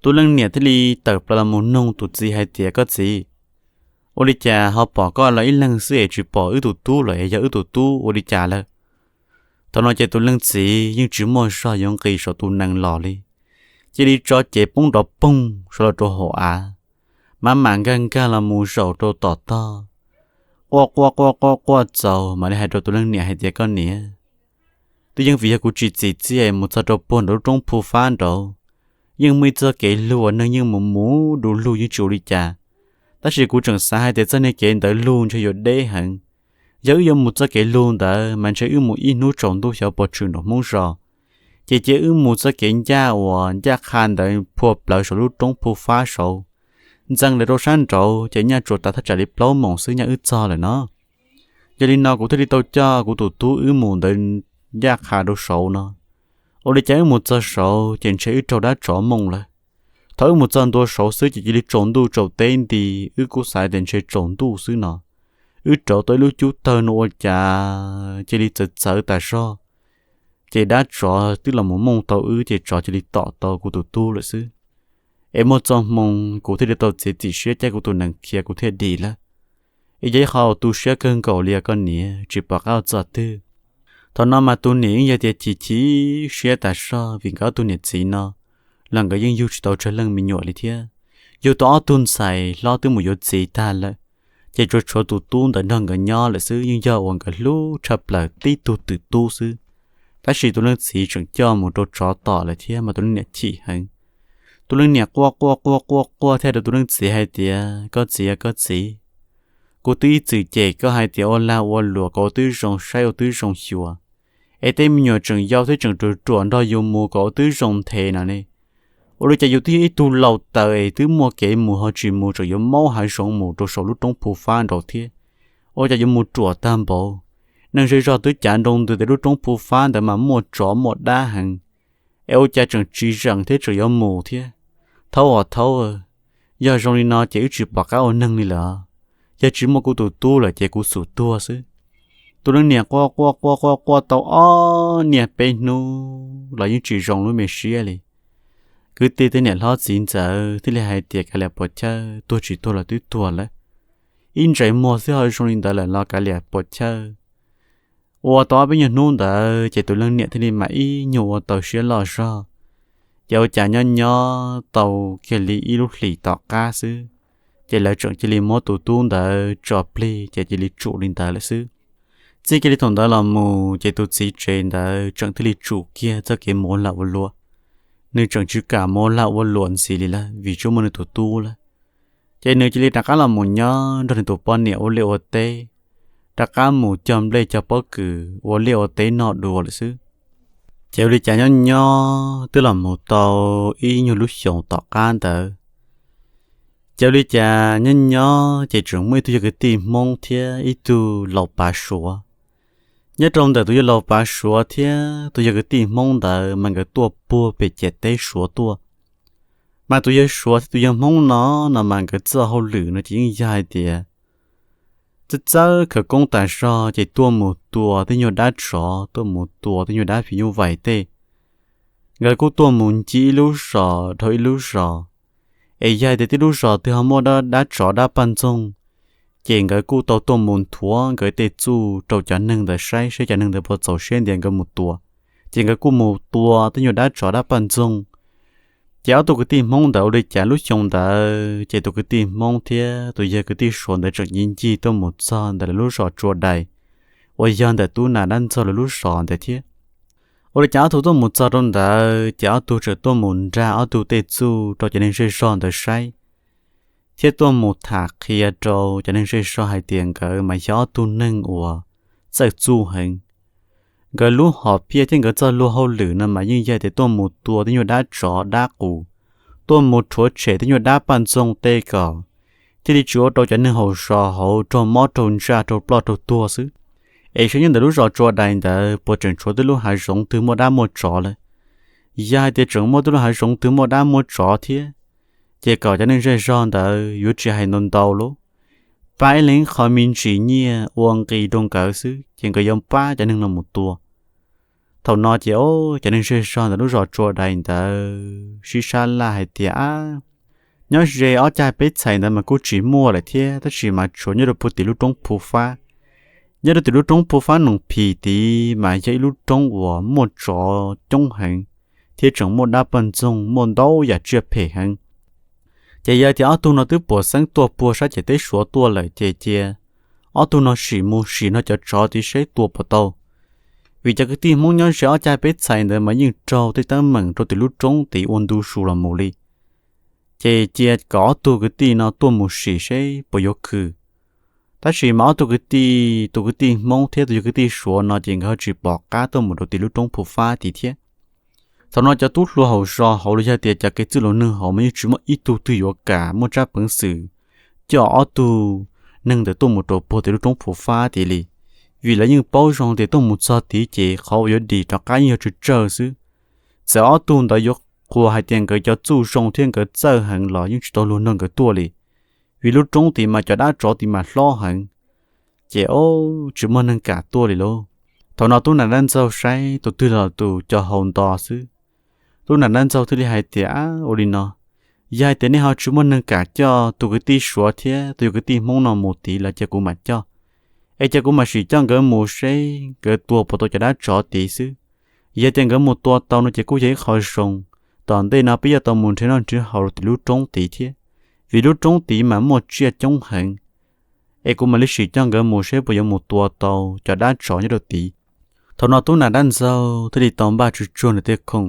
Tus leej niam thiaj li tawm plaws los mus nug tus txiv hais tias, Koj txiv, ua li cas ho pom koj los ib leeg xwb es tsis pom wb tus tub los es yog wb tus tub ua li cas lawm? Thaum no ces tus leej txiv yeej tsis muaj zog yuav nqis saum tus nees los li, cia li tso cev poob nrov poog saud los rau hauv av, mam mam nkag nkag los mus zaum rau tom tog, quaj quaj quaj quaj quaj txaus mam li hais rau tus leej niam hais tias, Koj niam, twb yeej vim yog kuv tsis txim txiaj mus txog rau puag nraum lub roob Phu Fab nraud, yeej muaj ib txoj kev lug uas neeg yeej mus mus du lug yeej tsis ua li cas. Tab sis kuv tseem xav hais tias txoj niag kev ntawd lug ntshe yuav deb heev. Yog wb yuav mus txoj kev lug ntawd mas ntshe wb mus ib hnub tsaus ntuj xyov puas tshwm nraum Hmoob zos. Ces cia wb mus txoj kev ncaj uas ncaj qha ntawd phua plawv saum lub roob Phu Fab saud, ntxeev lawm rau sab nraud ces nyaj tsuas tav thaj tsam li plaub moos xwb nyaj wb txog lawm no. Yog li no kuv thiaj li tau coj kuv tus tub wb mus ntawd ncaj qha rau saud no. Ua li cas wb mus txog saud ces ntshe wb raug dab tsov mooj lawm. Thaum wb mus txog ntua saud xwb ces cia li tsaus ntuj tsaus teb nti, wb kuj xav tias ntshe tsaus ntuj xwb no. Wb rauv tau ib lub cub tawg no ua cas cia li txawv txawv tas zog. Ces dab tsov twb los mus mooj tau wb ces tsov cia li tom tau kuv tus tub lawm xwb. Es muaj txoj hmoo kuv thiaj li tau txiav txim siab caij kuv tus nees khiav kuv thiaj dim lawm. Es yog ib qho tu siab kawg nkaus li os koj niam, tsis pom qab ua txoj twg. Thaum no mas tus niam yeej yog tias chim chim siab tas zog vim nkawd ob tug niam txiv no los nkawd yeej yug tsis tau tsawg leej me nyuam li thiab. Yug tau ob tug ntxhais hlob twb mus yuav txiv tag lawm, ces tsuas tshuav tus tub ntawd nrog nkawd nyob lawm xwb, yeej yog uas nkawd hlub tshaj plaws tib tug twm tub xwb. Tab sis tus leej txiv tseem coj mus rau tsov tom lawm thiab mas tus leej niam chim heev. Tus leej niam quaj quaj quaj quaj quaj thiaj rau tus leej txiv hais tias, Koj txiv, koj txiv, kuv twb ib txwm cem koj hais tias ua lag ua luam kom ua twb zoo saib ua twb zoo xyuas, es tej me nyuam tseem yau thiab tseem ruam ruam nrog yus mus kom ua twb zoo nthe no ne. Ua li cas yus twb yog ib tug laus taws es twb muaj kev mus ho tsis mus, tseem yuav maub hav zoov mus rau saum lub roob Phu Fab nraud thiab? Ua cas yuav mus ruam tag npaum? Neeg zej zog twb cav nroo ntws tias lub roob Phu Fab ntawd mas muaj tsov muaj dab heev, es ua cas tseem tsis zeem thiab tseem yuav mus thiab? Thaub aw thaub, yog zoo li no ces wb tsis pom qab ua neeg li lawm. Yog tsis muaj kuv tus tub lawm ces kuv xum tuag xwb. Tus leej niam quaj quaj quaj quaj quaj tau ob niaj peb hnub los yeej tsis zoo lub me siab li. Kwv tij tej niam hlob txiv ntxawm thiaj li hais tias, Kav liam puas chawj, tuag tsis tuag los twb tuag lawm. Ib ntsais muag xwb ho zoo li ntawd lawm los kav liam puas chawj. Ua tau ob peb nyuag hnub ntawd ces tus leej niam thiaj li mam ib nyuag ua tau siab loj zog. Ces ua cas nyob nyob tau kiag li ib lub hlis tom qab xwb, ces lawv tseem cia li muab tus tub ntawd tso plig ces cia li tsum li ntawd lawm xwb. Txij kiag li thaum ntawd los mus ces tus txiv tsev ntawd tseem thiaj li tsum kiag txoj kev mus ua lag ua luam. Nws tseem tsis kam mus ua lag ua luam ntxiv li lawm vim tsis muaj nws tus tub lawm. Ces nws cia li rov qab los mus nyob nrog nws tus poj niam ua liaj ua teb, rov qab mus cog nplej cog pob kws ua liaj ua teb noj dua lawm xwb. Ces ua li cas nyob nyob twb los mus tau ib nyuag lub xyoos tom qab ntawd, ces ua li cas nyob nyob ces tseem muaj ib tug yog kwv tij Hmoob thiab ib tug laus pav Suav. Nyob rau ntawm tus yawg laus pav Suav thiab tus yawg kwv tij Hmoob ntawd mas nkawd tuaj puag pem ciam teb Suav tuaj. Mas tus yawg Suav thiab tus yawg Hmoob no, no mas nkawd txoj hauj lwm no ces yeej yog hais tias txawj txawj khawv koob tas zog ces tuaj mus tua tej nyuag dab tsov, tuaj mus tua tej nyuag dab phim nyuj vais tej. Nkawd kuj tuaj mus nce ib lub zos dhau ib lub zos, es yog hais tias tej lub zos twg ho muaj dab tsov dab poj ntxoog, ces nkawd kuj tau tuaj mus nthuav nkawd tej txuj rau cov neeg ntawd saib, saib cov neeg ntawd puas txaus siab ntias nkawd mus tua. Ces nkawd kuj mus tua tej nyuag dab tsov dab poj ntxoog. Ces ob tug kwv tij Hmoob ntawd ua li cas lub xyoo ntawd ces tus kwv tij Hmoob thiab tus yawg kwv tij Suav ntawd tseem ncig ncig tuaj mus txog ntawm lawv lub zos Tsua Dais, uas yog ntawm tub Nas Dab Ntxaug lawv lub zos ntawd thiab. Ua li cas ob tug tuaj mus txog rau ntawd ces ob tug tseem tuaj mus nrag ob tug tej txuj rau cov neeg zej zog ntawd saib, thiab tuaj mus tham qhia rau cov neeg zej zog hais tias nkawd mas yog ob tug neeg uas txawj txuj heev. Nkawd lub hom phiaj thiab nkawd txoj luag hauj lwm no mas yeej yog tias tuaj mus tua tej nyuag dab tsov dab qus, tuaj mus rhuav tshem tej nyuag dab poj ntxoog tej kom thiaj li tsis ua rau cov neeg hauv zos hauv raug mob raug ntsaj raug ploj raug tuag xwb. Es saib nyob ntawm lub zos Tsua Dais ntawd puas tseem tshuav tej lub hav zoov twg muaj dab muaj tsov lawm. Yog hais tias tseem muaj tej lub hav zoov twg muaj dab muaj tsov thiab, ces kom cov neeg zej zog ntawd yuav tsis hais ntau ntau lauj, pab ib leeg qho me ntsis nyiaj ua nqi rau nkawd xwb ces nkawd yuav pab cov neeg no mus tua. Thaum no ces cov neeg zej zog ntawm lub zos Tsua Dais ntawd sib sab laj hais tias, Ab, nyob ze ob cag peb txhais ntawd mas kuj tsis muaj lawm thiab, tab sis mas tshuav nyob rau puag tim lub roob Phu Fab. Nyob rau tim lub roob Phu Fab Noom Phim tid mas yog ib lub roob uas muaj tsov coob heev, thiab tseem muaj dab poj ntxoog muaj ntau yam tsiaj phem heev. Ces yog tias ob tug no twb puas xeeb tuaj puag sab ciam teb Suav tuaj lawm ces cia ob tug no sim mus sim nrog cov tsov tid seb tua puas tau. Vim cov kwv tij Hmoob nyob ze ob cag peb txhais ntawd mas yeej raug tej teeb meem rau tim lub roob tid ua ntu zus los mus li. Ces cia kom ob tug kwv tij no tuaj mus sim seb puas yuav khwm. Tab sis mas ob tug kwv tij, tus kwv tij Hmoob thiab tus yawg kwv tij Suav no ces nkawd ho tsis pom qab tuaj mus rau tim lub roob Phu Fab tid thiab. Thaum no cov tub hluas hauv zos hauv los yog tias cov kev txwj laus neeg hauv mas yeej tsis muaj ib tug twg yuav kam muaj tsab peev xwm coj ob tug neeg ntawd tuaj mus rau puag tim lub roob Phu Fab tid li. Vim lawv yeej paub zoo tias tuaj mus txog tid ces qhov uas yuav dim rov qab yeej yog tsawg tsawg xwb. Txawm ob tug ntawd yuav qhuas hais tias nkawd cov txuj zoo thiab nkawd txawj heev los yeej tsis tau luag nrog nkawd tuaj li. Vim lub roob tid mas cov dab tsov tid mas hlob heev, ces ob tsis muaj neeg kam tuaj li lauj. Thaum no tub Nas Dab Ntxaug saib tus twg los tus co hau nto xwb. Tub Nas Dab Ntxaug thiaj li hais tias, Ua li no, yog hais tias nej ho tsis muaj neeg kam coj tus kwv tij Suav thiab tus yawg kwv tij Hmoob no mus tid los cia kuv mam coj. Es cia kuv mam sim coj nkawd mus seb nkawd tua puas tau cov dab tsov tid xwb. Yog tias nkawd mus tua tau no ces kuj yog ib qho zoo. Tom ntej no peb yuav tau mus nrhiav noj nrhiav haus rau tim lub roob tid thiab, vim lub roob tid mas muaj tsiaj coob heev. Es kuv mam li sim coj nkawd mus seb puas yuav mus tua tau cov dab tsov nyob rau tid. Thaum no tub Nas Dab Ntxaug thiaj li tau npaj tsuag tsuag nws tej khoom.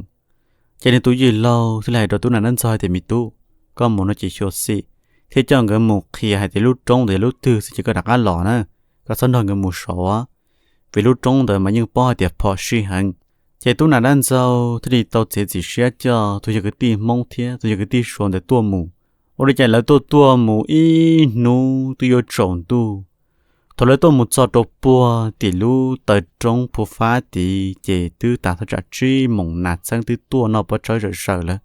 Ces nws tus yij laug thiaj li hais rau tub Nas Dab Ntxaug hais tias, Me tub, koj mus no ces xyuam xim thiab coj nkawd mus qhia hais tias lub roob ntawd yog lub twg xwb ces koj rov qab los na, koj txhob nrog nkawd mus saud. vim lub roob ntawd mas yeej paub hais tias phom sij heev. Ces tub nam dab ntxaug thiaj li tau txiav txim siab coj tus yawg kwv tij Hmoob thiab tus yawg kwv tij Suav ntawd tuaj mus. Ua li cas lawv tuaj tuaj mus ib hnub twb yuav tsaus ntuj. Thaum lawv tuaj mus txog rau puag tim lub taw roob Phu Fab tid ces twb tas thaj tsam tsib moos nas txheeb twb tuaj noj pob tawb zawm zaws lawm.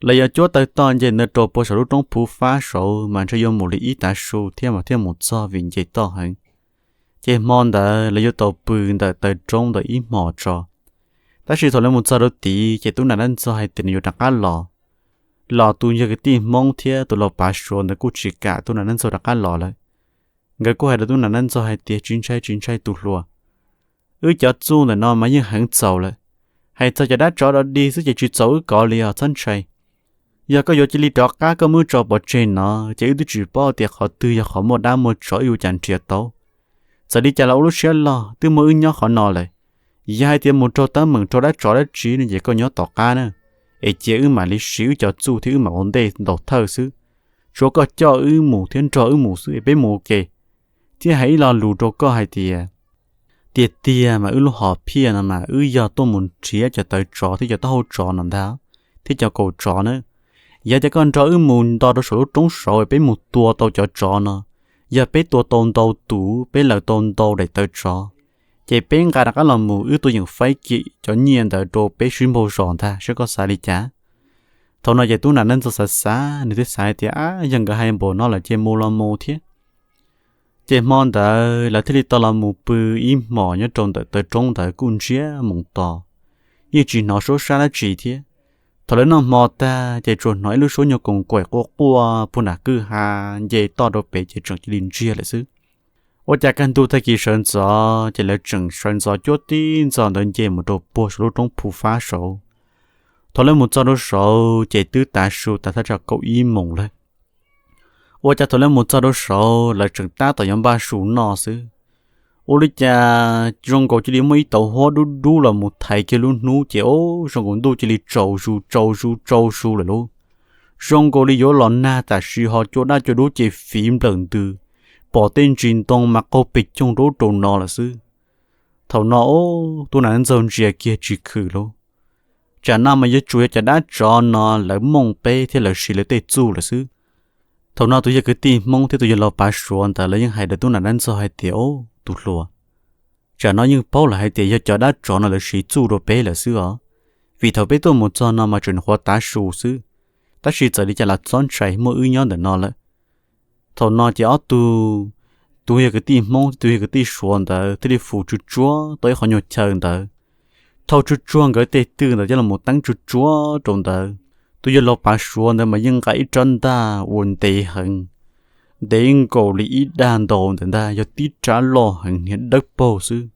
Lawv yuav cuab taw toj nce ntawd rau puag saum lub roob Phu Fab saud mas ntshe yuav mus li ib tav su thiab mas thiaj mus txog vim nce toj heev. Ces hmo ntawd lawv yuav tau pw ntawm taw roob ntawd ib hmos tso. Tab sis thaum lawv mus txog rau tid ces tub nam dab ntxaug hais tias nws yuav rov qab los. Los tus yawg kwv tij Hmoob thiab tus laus pav Suav ntawd kuj tsis kam tub nam dab ntxaug rov qab los lawm. Nkawd kuj hais rau tub nam dab ntxaug hais tias tsis ntshai tsis ntshai tus hluas, wb cov txuj ntawm no mas yeej heev txaus lawm. Hais txog cov dab tsov dog dig xwb ces tsis txaus wb kov li os, txhob ntshai. Yog koj yuav cia li rov qab koj muab wb tso pov tseg no ces wb twb tsis paub tias qhov twg yog qhov muaj dab muaj tsov wb yuav cas nrhiav tau. Txawm li cas los ua lub siab loj, twb muaj wb nyob qhov no lawm. Yog hais tias mus raug teeb meem raug dab tsov dab tsi no ces koj nyob tom qab na, es cia wb mam li siv wb cov txuj thiab wb mam ua ntej ntaus thawj xwb. Tsuav koj coj wb mus thiab nrog wb mus xwb es peb mus ua ke. Thiab hais ib lo lus rau koj hais tias, tiag tiag mas wb lub hom phiaj no mas wb yog tuaj mus nrhiav cov tawv tsov thiab cov taub hau tsov no ntag, thiab cov kaus tsov na. Yog tias koj nrog wb mus nto rau saum lub roob saud peb mus tua tau cov tsov no, yog peb tua tau ntau tus, peb lawm tau ntau daim tawv tsov, ces peb nqa rov qab los mus wb tuaj yeem faib kiag cov nyiaj ntawd rau peb sib npaug zos ntag, saib koj xav li cas. Thaum no ces tub nam dab ntxaug xav xav nws thiaj xav hais tias, ab, yog nkawd hais npaum no lawm ces mus los mus thiab. Ces hmo ntawd lawv thiaj li tau los mus pw ib hmos nyob rau ntawm taw roob ntawd kuj ntsiag moos to, yeej tsis hnov suab sab dab tsi thiab. Thaum lawv noj hmo tag ces tsuas hnov ib lub suab nyuag koos kaim quaj quaj puag nram kwj ha nce toj rau pem ces tseem cia li ntsiag lawm xwb. Ua cas kaj ntug tag kis sawv ntxov ces lawv tseem sawv ntxov cuab tib ntxov ntawd nce mus rau puag saum lub roob Phu Fab saud. Thaum lawv mus txog rau saud ces twb tav su tas thaj tsam kaum ib moos lawm. Ua cas thaum lawv mus txog rau saud lawv tseem tab tom yuav npaj su noj xwb, ua li cas zoo nkaus cia li muaj ib tauv huab dub dub los mus thaiv kiag lub hnub ces o, zoo nkaus ntuj cia li tsaus zus tsaus zus tsaus zus lawm lauj. Zoo nkaus li yuav los nag tam sim ho cua daj cua dub ces fiv nplawm ntws, pom tej ntsis ntoo mas qaug pes coog rau ub rau no lawm xwb. Thaum no o, tub nam ntxaug ntsia kiag tsis khwm lauj. Tsam no mas yuav tsum yog cov dab tsov no lawv mooj peb thiab lawv siv lawv tej txuj lawm xwb. Thaum no tus yawg kwv tij Hmoob thiab tus yawg laus pav Suav ntawd lawv yeej hais rau tub nam dab ntxaug hais tias, o, tus hluas, tsam no yeej paub lawm hais tias yog cov dab tsov no lawv siv txuj rau peb lawm xwb os. Vim thaum peb tuaj mus txog no mas tseem nyuam qhuav tav su xwb, tab sis txawm li cas los txhob ntshai, muaj wb nyob ntawm no lawm. Thaum no ces ob tug, tus yawg kwv tij Hmoob thiab tus yawg kwv tij Suav ntawd thiaj li fus tsuag tsuag tau ib qhov nyuag chaw ntawd, thau tsuag tsuag nkawd tej twj ntawd coj los teeb tsuag tsuag rau ntawd. Tus yawg laus pav Suav ntawd mas yeej nqa ib rab ntaj uas ntev heev, ntev nkaus li ib dag ntau ntawd ntag, yog tib rab loj heev hniav dawb paug xwb.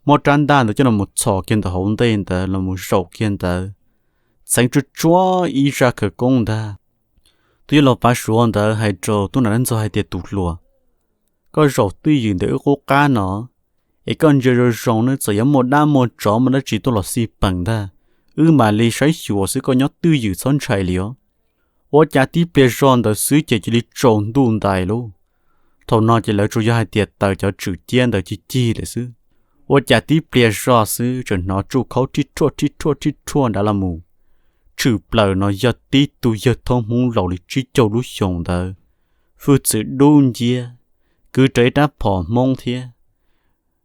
Muab rab ntaj ntawd coj los txhos kiag ntawm hauv ntej ntawd los mus zaum kiag ntawd, txheev tsuag tsuag ib zaj khawv koob ntag. Tus yawg laus pav Suav ntawd hais rau tub nam dab ntxaug hais tias, tus hluas, koj zaum twj ywm ntawm wb qub qab no, es koj ntsia zoo zoo ne, txawm yuav muaj dab muaj tsov muaj dab tsi tuaj los xij peem ntag, wb mam li saib xyuas xwb, koj nyob twj ywm txhob ntshai li os. Ua cas tib pliag zog ntawd xwb ces cia li tsaus ntuj ntais lauj. Thaum no ces lawv tsuas yog hais tias taws cov tswm ciab ntawd cig cig lawm xwb. Ua cas tib pliag zog xwb tseem hnov tsuj khaub rhib rhuaj rhib rhuaj rhib rhuaj nrad los mus, tshwm plaws no yog tib tug yawg thoob hmoob laus li tsib caug lub xyoos ntawd, hwj txwv dub nciab, kwv rawv ib rab phom hmoob thiab.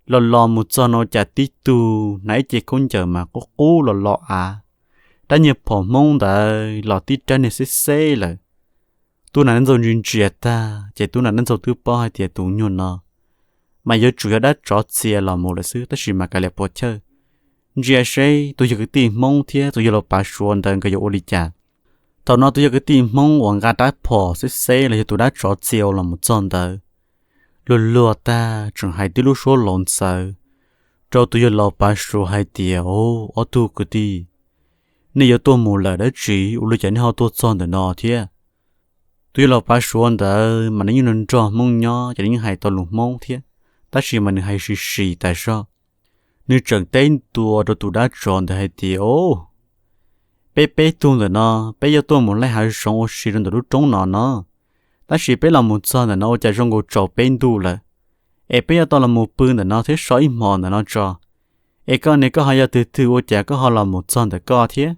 Los los mus txog no cas tib tug hnav ib ce khaub ncaws mas qub qub los los av, rab niag phom hmoob ntawd los tib rab niag xeb xeb lawm. Tub nam dab ntxaug ntsia ntsia tag ces tub nam dab ntxaug twb paub hais tias tus nyuag no mas yuav tsum yog dab tsov txia los mus lawm xwb, tab sis mas kav liam puas chawj, ntsia seb tus yawg kwv tij hmoob thiab tus yawg laus pav Suav ntawd nkawd yuav ua li cas. Thaum no tus yawg kwv tij hmoob uas nqa rab phom xeb xeb los yog tus dab tsov txia los mus txog ntawd, luag luag tag tseem hais tib lub suab laus ntxawv rau tus yawg laus pav Suav hais tias, o, ob tug kwv tij, nej yuav tuaj mus lawm dab tsi ua li cas nej ho tuaj txog ntawm no thiab? Tus yawg laus pav Suav ntawd mas nws yeej nrog hmoob nyob ces nws yeej hais tau lus hmoob thiab, tab sis mas nws hais sis sis tas zog. Nws tseem teb ntua rau tus dab tsov ntawd hais tias, o, peb peb tug ntawm no, peb yuav tuaj mus laij hav zoov ua si rau ntawm lub roob no no, tab sis peb los mus txog ntawm no ua cas zoo nkaus tsaus peb ntuj lawm, es peb yuav tau los mus pw ntawm no thiab so ib hmos ntawm no tso. Es koj ne, koj ho yog twg twg ua cas koj ho los mus txog ntawm koj thiab?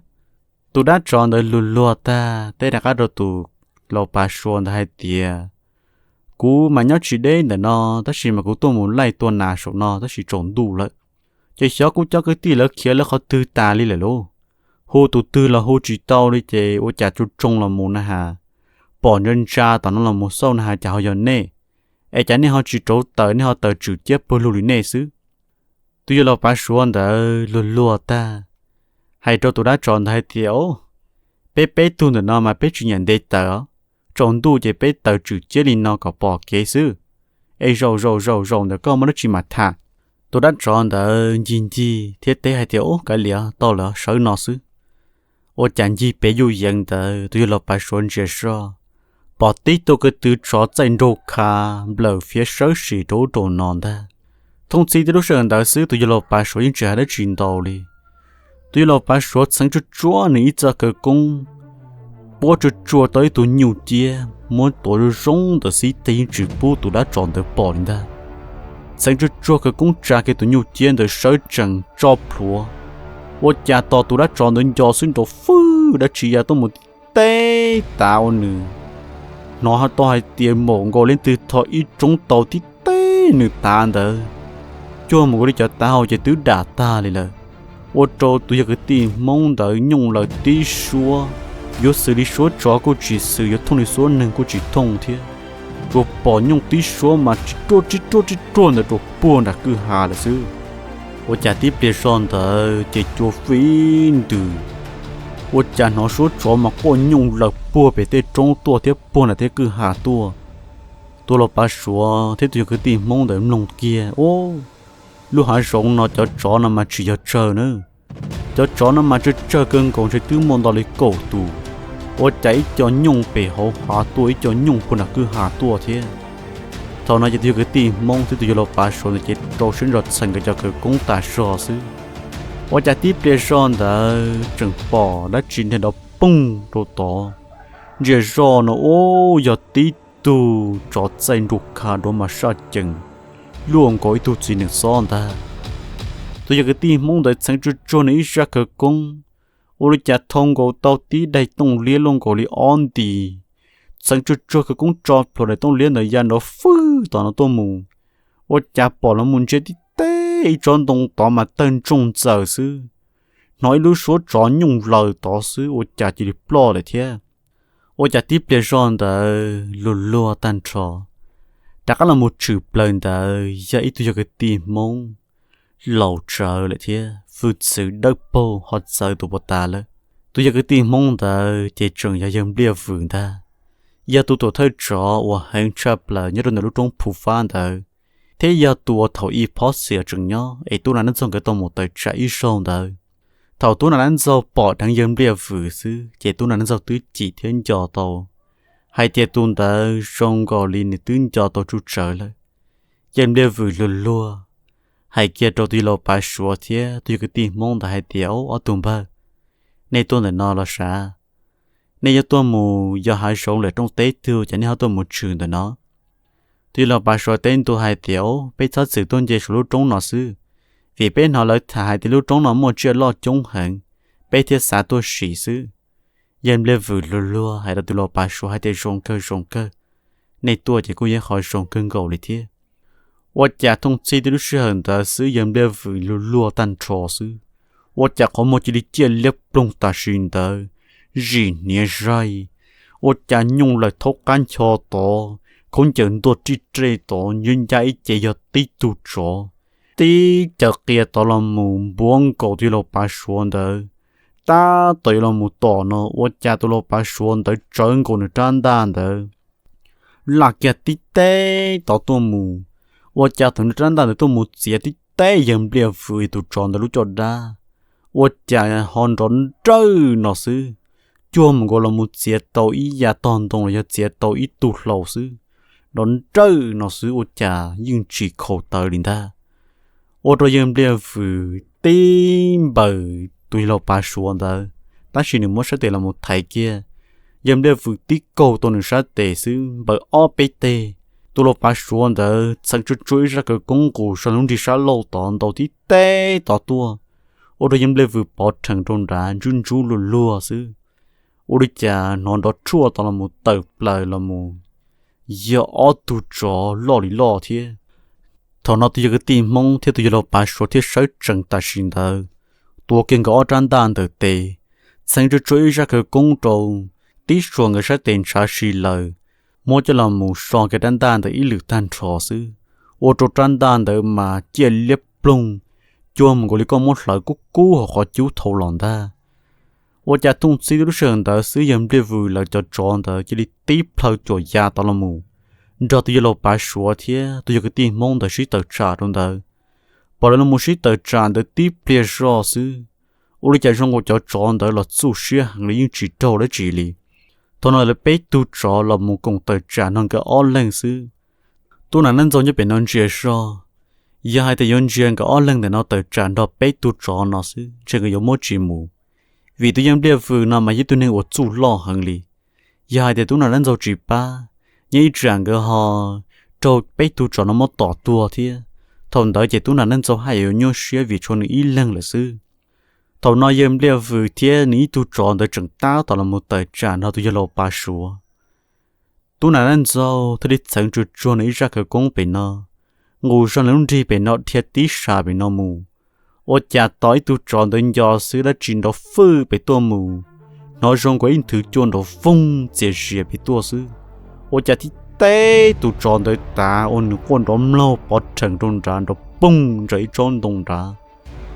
Tus dab tsov ntawd luag luag tag teb rov qab rau tus laus pav suav ntawd hais tias, kuv mas nyob tsis deb ntawm no, tab sis mas kuv tuaj mus laij tua nas saum no tab sis tsaus ntuj lawm. Ces xyov kuv cov kwv tij lawv khiav lawv qhov twg tas li lawm lauj. Hu tus twg los hu tsis tau li ces ua cas tsoo tsoo los mus na has, pom ntsa ntsa tom no los mus xauj na has cas ho yog nej. Es cas nej ho tsis rauv taws, nej ho taws tswm ciab puag lug li nej xwb? Tus yawg laus pav suav ntawd luag luag tag hais rau tus dab tsov ntawd hais tias, o, peb peb tug ntawm no mas peb tsis nyiam ntev taws os. Tsaus ntuj ces peb taws tswm ciab li no kom pom kev xwb. Es zaum zaum zaum zaum ntawm koj muaj dab tsi mas tham. Tus dab tsov ntawd ncig ncig thiab teb hais tias, ub, kav liam, tau lawm, sawv no xwb. Ua cas ncig pem yuj yeev ntawd tus yawg laus pav suav ntsia zoj, pom tib tug ko tw tsov txaij nraug kha nplawm fiav sawb sim rau ub rau no ntag. Thooj txhij tib lub sij hawm ntawd xwb tus yawg laus pav suav yeej tsis hais dab tsi ntau li. Tus yawg laus pav suav txheev tsuag tsuag nws ib txoj khawv koob, puab tsuag tsuag tau ib tug nyuj ciab muab tuav zoo zoo ntawm xib teg yeej tsis pub tus dab tsov ntawd pom li ntag. Txheev tsuag tsuag khawv koob tsa kiag tus nyuj ciab ntawd sawv tsees tso plhuav, ua cas tos tus dab tsov ntawd nco xwb nrov fwj dab tsi ya tuaj mus tib teb tav ua nws hnov tau hais tias maum nkaus leej twg tho ib roob tau tib teb nws tav ntawd, cuag mus nkaus li cov tav hau ces twb dam tag li lawm. Ua rau tus yawg kwv tij Hmoob ntawd nyooj laws tib suab, yuav xws li suab tsov kuj tsis xws, yuav thooj li suab neeg kuj tsis thooj thiab. Tsuas pom nyooj tib suab mas ris ruaj ris ruaj ris ruaj ntawd rau puag nram kwj ha lawm xwb. Ua cas tib pliag zog ntawd ces cua fij ntws, ua cas hnov suab tsov mas quaj nyooj laws puag pem tej roob tuaj thiab puag nram tej kwj ha tuaj. Tus laus pav suav thiab tus yawg kwv tij Hmoob ntawd mloog kiag, ub, lub hav zoov no cov tsov no mas tsis yog tsawg na. Cov tsov no mas tsawg tsawg kawg nkaus, ntshe twb muaj ntau li kaum tus. Ua cas ib co nyooj pem hauv hav tuaj, ib co nyooj puag nram kwj ha tuaj thiab. Thaum no ces tus yawg kwv tij Hmoob thiab tus yawg laus pav suav ntawd ces rau siab ntso txheem nkawd cov khawv koob tas zog xwb. Ua cas tib pliag zog ntawd tseem pom dab tsi nthe nrov poog rau tod. Ntsia zoj no ub, yog tib tug tsov txaij nraug kha duav mas saj cees, luaj nkaus ib tug txiv nees xob ntag. Tus yawg kwv tij Hmoob ntawd txheev tsuag tsuag nws ib zaj khawv koob, ua li cas thau nkaus tau tib daim tooj liab luaj nkaus li ob nti. Txheev tsuag tsuag khawv koob tso plhuav daim tooj liab ntawd ya nrov fwj tom no tuaj mus, ua cas pom los mus ntsia tib teb ib tsob ntoo tod mas tawg ntsoog ntxaws xwb. Hnov ib lub suab tsov nyooj laws tod xwb ua cas cia li ploj lawm thiab. Ua cas tib pliag zog ntawd luag luag tag nrho, rov qab los mus tshwm plaws ntawd yog ib tug yawg kwv tij Hmoob laus tsawv lawm thiab hwj txwv dawb paug ho txawv tus puas tas lawm. Tus yawg kwv tij Hmoob ntawd ces tseem yog yawg Npliaj Vwm ntag, yog tus tuam thawj tsov uas heev tshaj plaws nyob rau ntawm lub roob Phu Fab ntawd, thiab yog tus uas thaum ub Phob Xias tseem nyob es Tub Nas Nab Ntxaug nkawd tau mus tawm tsam ib zaug ntawd. Thaum Tub Nas Nab Ntxaug pom dheev yawg Npliaj Vwm xwb ces Tub Nas Nab Ntxaug twb cim thiab nco tau hais tias tus ntawd zoo nkaus li nws twb nco tau tsuj tsawv lawm. Yawg Npliaj Vwm luag luag hais kiag rau tus yawg laus Pav Suav thiab tus yawg kwv tij Hmoob ntawd hais tias, Ob tug npawg, nej tuaj ntawm no los sav? Nej yuav tuaj mus yos hav zoov lawm rooj teb twg ces nej ho tuaj mus tshwm ntawm no? Tus yawg laus Pav Suav teb ntua hais tias, Peb txhob txwm tuaj nce saum lub roob no xwb, vim peb hnov lawv tham hais tias lub roob no muaj tsiaj loj coob heev, peb thiaj xav tuaj sim xwb. Yawg Npliaj Vwm luag luag hais rau tus laus Pav Suav hais tias, Zoo kawg zoo kawg, nej tuaj ces kuj yog qhov zoo kawg nkaus li thiab. Ua cas thooj txhij tib lub sij hawm ntawd xwb yawg Npliaj Vwm luag luag tag nrho xwb, ua cas qhov muag cia li ciaj liab ploog tam sim ntawd, zim hniav zaig, ua cas nyooj lawm thaub qab ncho tod, khaub ncaws ntuag rij rej tod, nyob ncaj ib ce yog tib tug tsov tib caws qia tod los mus npuav nkaus tus yawg laus Pav Suav ntawd. Tab tom yuav los mus tom no ua cas tus laus Pav Suav ntawd tsawv nkaus nws rab ntaj ntawd laj kiag tib teb tod tuaj mus, ua cas thaum nws rab ntaj ntawd tuaj mus txiav tib teb yawg Npliaj Vwm tus tsov ntawd lub caj dab, ua cas ho nrov nrawj no xwb, cuag mus nkaus los mus txiav tau ib yav tog ntoo los yog txiav tau ib tug hlau xwb, nrov nrawj no xwb ua cas yeej tsis khaus tawv li ntag. Ua rau yawg Npliaj Vwm tib npaws tus yawg laus Pav Suav ntawd, tab sis nws muab sab tes los mus thaiv kiag, yawg Npliaj Vwm tib kaug tau nws sab tes xwb npaws ob peb teg, Tus laus pav suav ntawd txheev tsuag tsuag ib zaj khawv koob nqus zog lub nrig sab laug tod ntaus tib teb tod tuaj, ua rau yawg Npliaj Vwm pov rhees rau nrad ntsub ntsub luag luag xwb. Ua li cas hnov nrov rhuaj tod los mus tawm plaws los mus yog ob tug tsov loj li loj thiab. Thaum no tus yawg kwv tij Hmoob thiab tus yawg laus pav suav thiaj sawv tsees tam sim ntawd, tuav kiag nkawd ob rab ntaj ntawm tes, txheev tsuag tsuag ib zaj khawv koob rau, tib suas nkawd sab tes ntshav si lawm, muab coj los mus so kiag rab ntaj ntawd ib lwm tag nrho xwb, ua rau rab ntaj ntawd mas ciaj liab ploog, cuag mus nkaus li koj muab hlawv kub kub hauv qhov cub thau los ntag. Ua cas thooj txhib twb lub sij hawm ntawd xwb yawg Npliaj Vwm lawv cov tsov ntawd cia li tib plhaw cuam ya tod los mus nrog tus yawg laus pav suav thiab tus yawg kwv tij Hmoob ntawd sib tawm tsam rau ntawd. Pom lawv los mus sib tawm tsam ntawd tib pliag zoj xwb, ua li cas zoo nkaus cov tsov ntawd los txuj siab heev li yeej tsis raug dab tsi li. Thaum no lawv peb tug tsov los mus koom tawm tsam nrog nkawd ob leeg xwb. Tub Nam Nab Ntxaug nyob pem no ntsia zog, yog hais tias yuav ntsia nkawd ob leeg ntawm no tawm tsam nrog peb tug tsov no xwb ntshe nkawd yuav muab tsis mus, vim tus yawg Npliaj Vwm no mas yog ib tug neeg uas txuj loj heev li. Yog hais tias Tub Nam Nab Ntxaug tsis pab, nyob ib tsam nkawd ho raug peb tug tsov no muab tom tuag thiab, thaum ntawd ces Tub Nam Nab Ntxaug haj yam yuav nyuaj siab vim tshuav nws ib leeg lawm xwb. Thaum no yawg Npliaj Vwm thiab nws ib tug tsov ntawd tseem tab tom los mus tawm tsam nrog tus yawg laus pav suav. Tub Nam Nab Ntxaug thiaj li txheev tsuag tsuag nws ib zaj khawv koob pem no, nqus zog nws lub nrig pem no dhia tib sab pem no mus. Ua cas tos ib tug tsov ntawd nco xwb dab tsi nrov fwj pem tuaj mus, hnov zoo nkaus ib nthwv cua nrov voog txias zias pem tuaj xwb. Ua cas tib teb tus tsov ntawd tav ua nws quaj nrov mlaug pov rhees rau nrad nrov poog ntawm ib tsob ntoo nrad,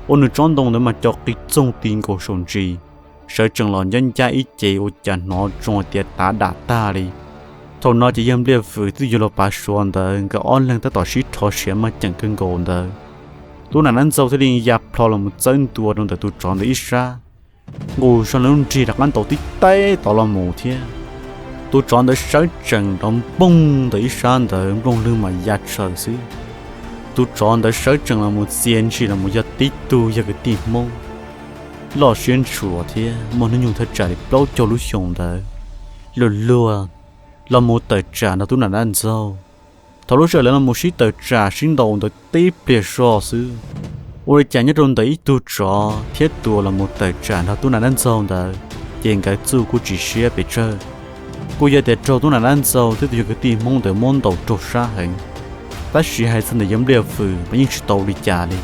ua nws tsob ntoo ntawd mas co qis txoog ti nkaus saum ntsis, sawv tsees los ncab ncab ib ce ua cas hnov zoo hais tias tav dam tag li. Thaum no ces yawg Npliaj Vwm thiab tus yawg laus pav suav ntawd nkawd ob leeg tab tom sib rho siav maj ceem kawg nkaus ntawd, Tub Nam Nab Ntxaug thiaj li ya plho los mus txawb ntua rau ntawm tus tsov ntawd ib sab, nqus zog lub nrig rov qab ntaus tib teb tod los mus thiab. Tus tsov ntawd sawv tsees nrov npoog ntawm ib sab ntawd nplooj lwg mas ya tshaws xwb. Tus tsov ntawd sawv tsees los mus txia ntshis los mus yog tib tug yawg kwv tij Hmoob loj siab ntshua thiab muaj hnub nyoog thaj tsam li plaub caug lub xyoo ntawd, luag luag los mus tawm tsam nrog Tub Nam Nab Ntxaug. Thaum lub sij hawm lawv los mus sib tawm tsam sib ntaus ntawd tib pliag zog xwb, ua li cas nyob rau ntawm ib tug tsov thiab tus los mus tawm tsam nrog Tub Nam Nab Ntxaug ntawd ces nkawd txuj kuj tsis siab pes tsawg. Kuj yog tias raug Tub Nam Nab Ntxaug thiab tus yawg kwv tij Hmoob ntawd muab ntaus raug sab heev, tab sis hais txog ntawm yawg Npliaj Vwm mas yeej tsis tau li cas li.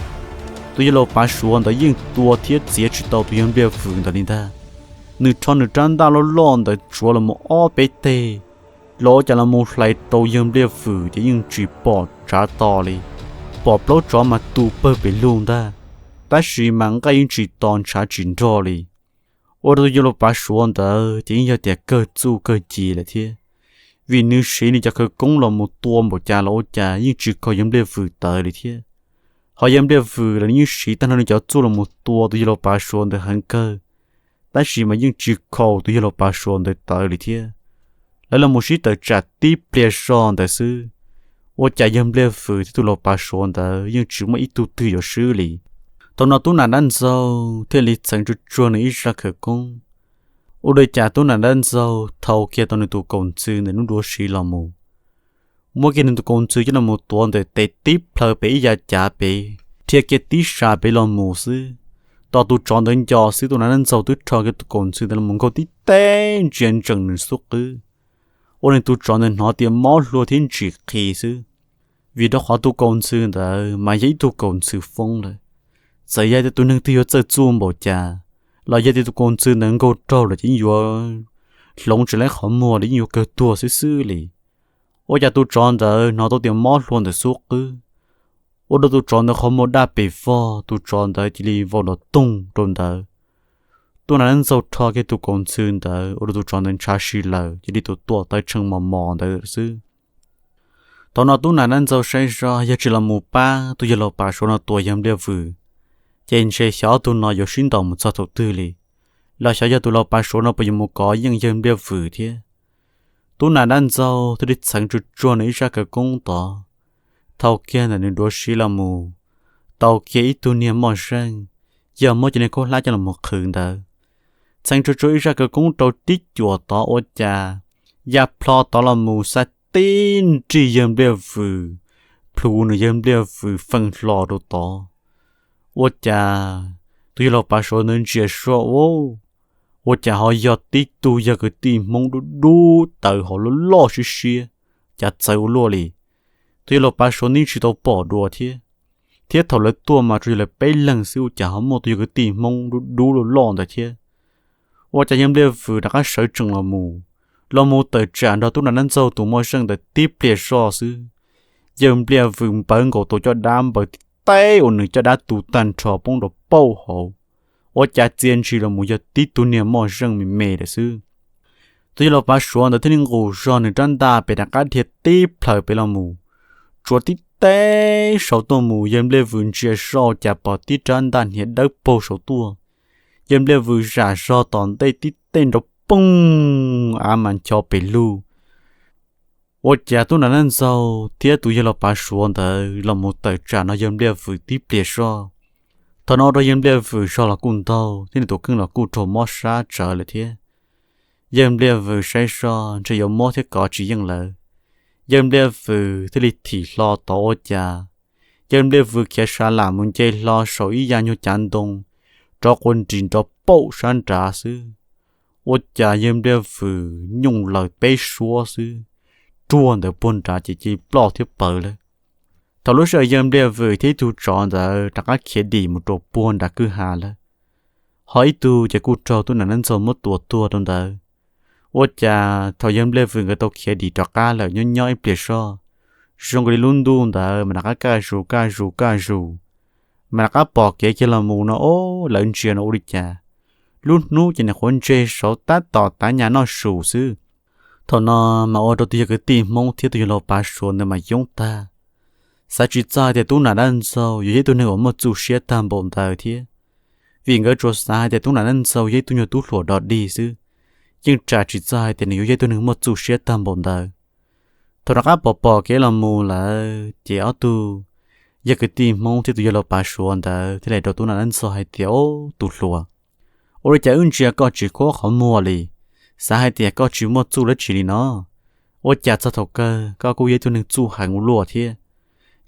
Tus yawg laus pav suav ntawd yeej tua thiab txiav tsis tau tus yawg Npliaj Vwm ntawd li ntag. Nws rho nws rab ntaj loj loj ntawd tsuav los mus ob peb teg, los ua cas los mus hlais rau yawg Npliaj Vwm ces yeej tsis pom tshav to li. Pom plaub tsov mas tu pawg pes lug ntag, tab sis mas nqaij yeej tsis to ntshav tsis nrog li. Ua rau tus yawg laus pav suav ntawd ces yeej yog tias kawg txuj kawg ci lawm thiab, vim nws siv nws cov khawv koob los mus tua npaum cas los ua cas yeej tsis khaus yawg Npliaj Vwm tawv li thiab. Ho yawg Npliaj Vwm los nws yeej siv tag nrho nws cov txuj los mus tua tus yawg laus pav suav ntawd heev kawg, tab sis mas yeej tsis khaus tus yawg laus pav suav ntawd tawv li thiab. Lawv los mus sib tawm tsam tib pliag zog ntawd xwb, ua cas yawg Npliaj Vwm thiab tus laus pav suav ntawd yeej tsis muaj ib tug twg yuav swb li. Thaum no Tub Nam Nab Ntxaug thiaj li txheev tsuag tsuag nws ib zaj khawv koob, ua li cas Tub Nam Nab Ntxaug thau kiag tau nws tus kaus ntxhw ntawm nws duav siv los mus, muab kiag nws tus kaus ntxhw coj los mus tuav ntawm tes tib plhaw pem ib yav cav pem, dhia kiag tib sab pem los mus xwb. Tos tus tsov ntawd nco xwb Tub Nam Nab Ntxaug twb rho kiag tus kaus ntxhw ntawd los mus nkaug tib teg ntsia ntsees nws xub qwb, ua nws tus tsov ntawd hnov tias mob hlua thiab ntsim qhi xwb, vim rau qhov tus kaus ntxhw ntawd mas yog ib tug kaus ntxhw foob lawm. Txawm yog tias tus neeg twg yuav txawj txuj npaum cas, los yog tias tus kaus ntxhw ntawd nkaug raug lawm ces yeej yuav hloov tsis laib qhov muag li, yeej yuav kawg tuag xwb xwb li. Ua cas tus tsov ntawd hnov tau tias mob hlua ntawm xub qwb, ua rau tus tsov ntawd qhov muag daj pes vog, tus tsov ntawd cia li vau nrov toog rau ntawd. Tub Nam Nab Ntxaug rho kiag tus kaus ntxhw ntawd ua rau tus tsov ntawd ntshav si lawm, cia li tus tuam tawv tshee mos mos ntawd xwb. Thaum no Tub Nam Nab Ntxaug saib zoj yog tsis los mus pab tus yawg laus pav suav no tua yawg Npliaj Vwm, ces ntshe xyov ob tug no yuav sib ntaus mus txog thaum twg li, los xyov yog tus laus pav suav no puas yuav mus kov yeej yawg Npliaj Vwm thiab. Tub Nam Nab Ntxaug thiaj li txheev tsuag tsuag nws ib zaj khawv koob tod, thau kiag ntawm nws duav siv los mus, tau kiag ib tug niag moj zeej, yog muab cov niag khaub hlab coj los mus qhwv ntawd. Txheev tsuag tsuag ib zaj khawv koob rau tib cuam tod ua cas ya plho tod los mus xav tib nrig yawg Npliaj Vwm, plhus nws yawg Npliaj Vwm feej hlo rau tod. Ua cas tus yawg laus Pav Suav ntawd ntsia soj ua, ua cas ho yog tib tug yawg kwv tij Hmoob dub dub tawv hauv loj loj siab siab, cas txawv ua luaj li. Tus yawg laus Pav Suav nws tsis tau pom dua thiab, thiab thaum lawv tuaj mas tsuas yog lawv peb leeg xwb, ua cas ho muaj tus yawg kwv tij Hmoob dub dub loj loj ntawd thiab. Ua cas yawg Npliaj Vwm rov qab sawv tsees los mus, los mus tawm tsam nrog tub nram dab ntxaug tus moj zeej ntawd tib pliag zoj xwb, yawg Npliaj Vwm npawv nkaus tus caj dab npaws tib teb uas nws caj dab tu tag nrho poob rau pauj hauv. Ua cas txia ntshis los mus yog tib tug niag moj zeej me me lawm xwb. Tus yawg laus Pav Suav ntawd thiaj li nqus zog nws rab ntaj pem rov qab dhia tib plhaws pem los mus, tsuav tib teb saud tuaj mus, yawg Npliaj Vwm ntsia soj cas pom tib rab ntaj hniav dawb paug saud tuaj. Yawg Npliaj Vwm zam zog tom ntej tib teg nrov poog, av mas ncho pes lug. Ua cas tub nram dab ntxaug thiab tus yawg laus Pav Suav ntawd los mus tawm tsam no yawg Npliaj Vwm tib pliag zoj. Thaum no ua rau yawg Npliaj Vwm zog los kuj ntaug thiab nws tus kheej los kuj raug mob sab tsawv lawm thiab. Yawg Npliaj Vwm saib zoj ntshe yuav mob thiab kov tsis yeej lawm. Yawg Npliaj Vwm thiaj li thim hlo tod ua cas, yawg Npliaj Vwm khiav sav lam mus nce hlo saum ib yav nyuag cav ntoo, rov quas nris nrov paum sab nrad xwb. Ua cas yawg Npliaj Vwm nyooj laws peb suab xwb, ruag ntawd puag nrad ces cia li ploj thiab pawv lawm. Thaum lub sij hawm yawg Npliaj Vwm thiab ib tug tsov ntawd rov qab khiav dim mus rau puag nram kwj ha lawm. Ho ib tug ces kuj raug tub nram dab ntxaug muab tua tuag rau ntawd. Ua cas thaum yawg Npliaj Vwm nkawd tau khiav dim rov qab lawm nyob nyob ib pliag zoj, zoo nkaus li lub ntuj ntawd mas rov qab kaj zus kaj zus kaj zus, mas rov qab pom kev kiag los mus no, o, lawv ntsia no ua li cas, lub hnub ces nim qhuav ntseg saud tab tom tav nyas noj su xwb. Thaum no mas ua rau tus yawg kwv tij Hmoob thiab tus yawg laus Pav Suav ntawd mas yoob tag, xav tsis txog hais tias tub nram dab ntxaug yuav yog ib tug neeg uas muaj txuj siab tag npaum ntawd thiab. Vim nkawd tsuas xav hais tias tub nram dab ntxaug yog ib tug nyuag tub hluas dog dig xwb, yeej ras tsis txog hais tias nws yuav yog ib tug neeg muaj txuj siab tag npaum ntawd. Thaum rov qab pom pom kev los mus lawm ces ob tug yawg kwv tij Hmoob thiab tus yawg laus Pav Suav ntawd thiaj li rau tub nram dab ntxaug hais tias, o, tus hluas, ua li cas wb ntsia koj tsis khuab qhov muag li, xav hais tias koj tsis muaj txuj dab tsi li no. Ua cas txog thaum kawg koj kuj yog ib tug neeg txuj heev ua luaj thiab.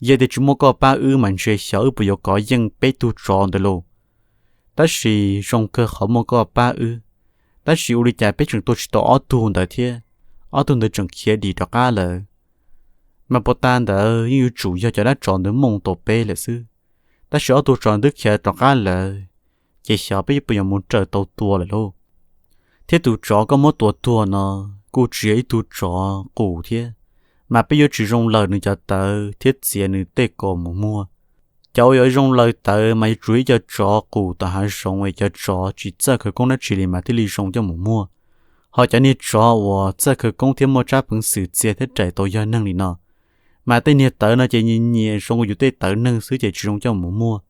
Yog tias tsis muaj koj pab wb mas ntshe xyov wb puas yuav kov yeej peb tug tsov ntawd lauj. Tab sis zoo kawg qhov muaj koj pab wb, tab sis ua li cas peb tseem tua tsis tau ob tug ntawd thiab, ob tug ntawd tseem khiav dim rov qab lawm. Mas puag ta ntawd yeej yuav tsum yog cov dab tsov ntawd mooj tau peb lawm xwb, tab sis ob tug tsov twb khiav rov qab lawm, ces xyov peb puas yuav mus raws tau tua lawm lauj. Thiab tus tsov koj muab tua tuag no kuj tsis yog ib tug tsov qus thiab, mas peb yuav tsis zoo lawm nws cov tawv thiab txiav nws tej kaus mos muag. Cov uas yuav zoo lawm tawv mas yuav tsum yog ib co tsov qus tom hav zoov es cov tsov tsis txawj khawv koob dab tsi li mas thiaj li zoo coj mus muag. Ho cov niag tsov uas txawj khawv koob thiab muaj tsab peev xwm txiav thiab raws tau yog neeg li no, mas tej niag tawv no ces nyias nyias zoo yus tej tawv neeg xwb ces tsis zoo coj mus muag,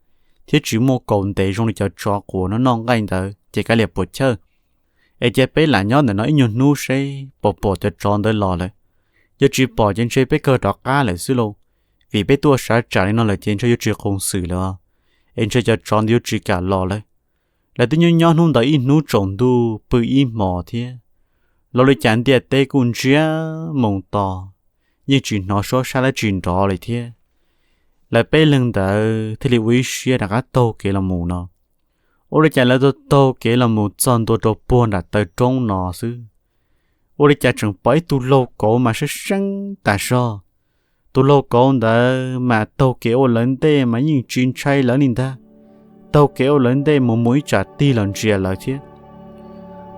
thiab tsis muaj kaus ntev zoo li cov tsov qus no noj nqaij ntawd ces kav liam puas chawj. Es cia peb lam nyob ntawm no ib nyuag hnub seb puas pom cov tsov ntawd los lawm. Yog tsis pom ces ntshe peb kawg rov qab lawm xwb lauj, vim peb tuaj sav tsam li no lawm ces ntshe yuav tsis qoos xwm lawm, es ntshe cov tsov ntawd yuav tsis kam los lawm. Lawv twb nyob nyob hnub ntawd ib hnub tsaus ntuj pw ib hmos thiab, los li cas ntiaj teb kuj ntsiag mus to, yeej tsis hnov suab sab dab tsi nrov li thiab. Lawv peb leeg ntawd thiaj li ua ib siab rov qab taug kev los mus no. Ua li cas lawv taug taug kev los mus txog ntua rau puag nram taw roob no xwb, ua li cas tseem pom ib tug laug kauv mas seeb seeb tas zog. Tus laug kauv ntawd mas taug kev ua lawv ntej mas yeej tsis ntshai lawv li ntag, taug kev ua lawv ntej mus mus ib tsam tig los ntsia lawv thiab.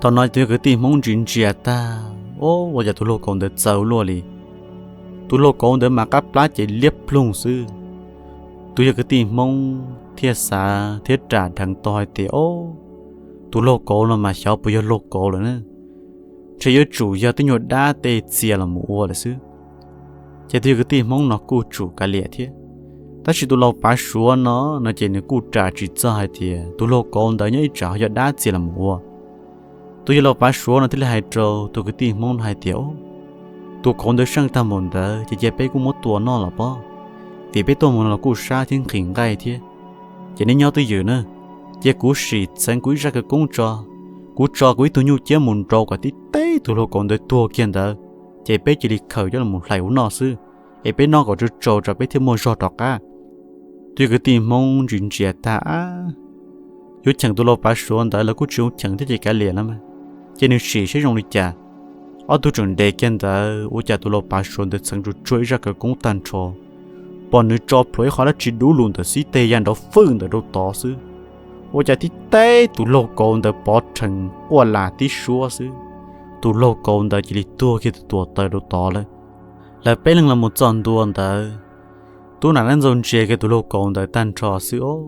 Thaum no tus yawg kwv tij Hmoob ntsia ntsia tag, o, ua cas tus laug kauv ntawd txawv luaj li. Tus laug kauv ntawd mas qab plab ces liab ploog xwb. Tus yawg kwv tij Hmoob thiaj xav thiab ram dheev tau hais tias, o, tus laug kauv no mas xyov puas yog laug kauv lawm na, ntshe yuav tsum yog tej nyuag dab tej txia los mus ua lawm xwb. Ces tus yawg kwv tij Hmoob no kuj tsum kav liam thiab. Tab sis tus laus Pav Suav no, no ces nws kuj ram tsis txog hais tias tus laug kauv ntawd nyob ib tsam ho yog dab txia los mus ua. Tus yawg laus Pav Suav no thiaj li hais rau tus kwv tij Hmoob no hais tias, tus kauv ntawd seej tag npaum ntawd ces cia peb kuj muab tua noj los pob, vim peb tuaj mus no los kuj sab thiab nqhis nqaij thiab. Ces neb nyob twj ywm na, cia kuv sim txeev kuv ib zaj khawv koob tso, kuv tso kuv ib tug nyuj ciab mus nrau kom tib teb tus laug kauv ntawd tuag kiag ntawd, ces peb cia li khaws coj los hlais ua noj xwb, es peb noj kom tsau tsau tsam peb thiaj muaj zog rov qab. Tus yawg kwv tij Hmoob ntsia ntsia tag, yuav cheem tus laus pav suav ntawd los kuj tsis zoo cheem thiab ces kav liam los mas, ces nws sim seb zoo li cas. Ob tug tseem nres kiag ntawd ua cas tus laus pav suav ntawd txheev tsuag tsuag ib zaj khawv koob tag nrho, pom nws tso plhuav ib qho dab tsi dub lug ntawm xib teg ya nrov fwj ntawm rau tod xwb, ua cas tib teb tus laug kauv ntawd pov rhees quaj las tib suab xwb, tus laug kauv ntawd cia li tuag kiag tus tuam taws rau tod lawm. Lawv peb leeg los mus txog ntua ntawd, tub nam nab ntxaug ntsia kiag tus laug kauv ntawd tag nrho xwb os.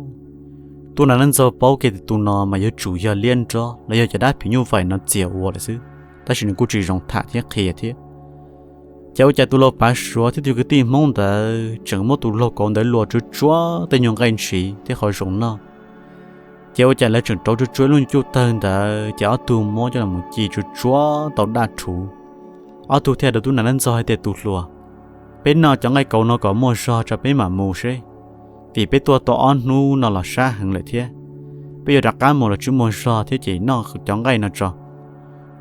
Tub nam nab ntxaug paub kiag tias tus no mas yuav tsum yog liab nrob los yog cov dab phim nyuj vais no txias ua lawm xwb, tab sis nws kuj tsis zoo tham thiab qhia thiab. Ces ua cas tus laus pav suav thiab tus yawg kwv tij Hmoob ntawd tseem muab tus laug kauv ntawd luas tsuag tsuag tej nyuag nqaij ntshiv thiab qhov zoo noj. Ces ua cas lawv tseem rauv tsuag tsuag lub nyuag cuj tawg ntawd ces ob tug muab coj los ci tsuag tsuag tau daj rhuv. Ob tug thiaj rau tub nam nab ntxaug hais tias, tus hluas, peb noj cov nqaij kauv no kom muaj zog tso peb mam mus seb, vim peb tuaj tau ob hnub no los sab heev lawm thiab, peb yuav rov qab mus los tsis muaj zog thiab ces noj cov nqaij no tso.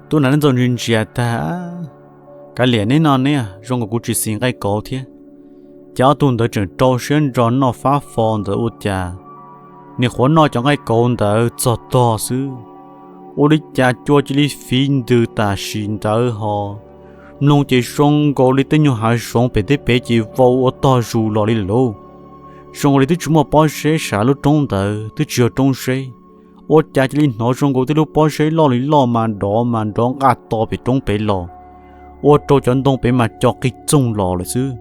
Tub nam nab ntxaug ntsia ntsia tag, kav liam neb noj neb, zoo nkaus kuv tsis xis nqaij kauv thiab. Ces ob tug ntawd tseem rau siab ntso noj fab fo ntawd ua cas, nim qhuav noj cov nqaij kauv ntawd txog tog xwb, ua li cas cua cia li fiv ntws tam sim ntawd ho mloog ces zoo nkaus li tej nyuag hav zoov pem teb pem ces vau ua tog zus los li lawm lauj. Zoo nkaus li twb tsis muaj pob zeb sav lub roob ntawd twb tsis yog roob zeb, ua cas cia li hnov zoo nkaus tej lub pob zeb loj li loj mas nrov mas nrov nqa to pem roob pem los, ua rau cov ntoo pem mas co qig txoog los lawm xwb.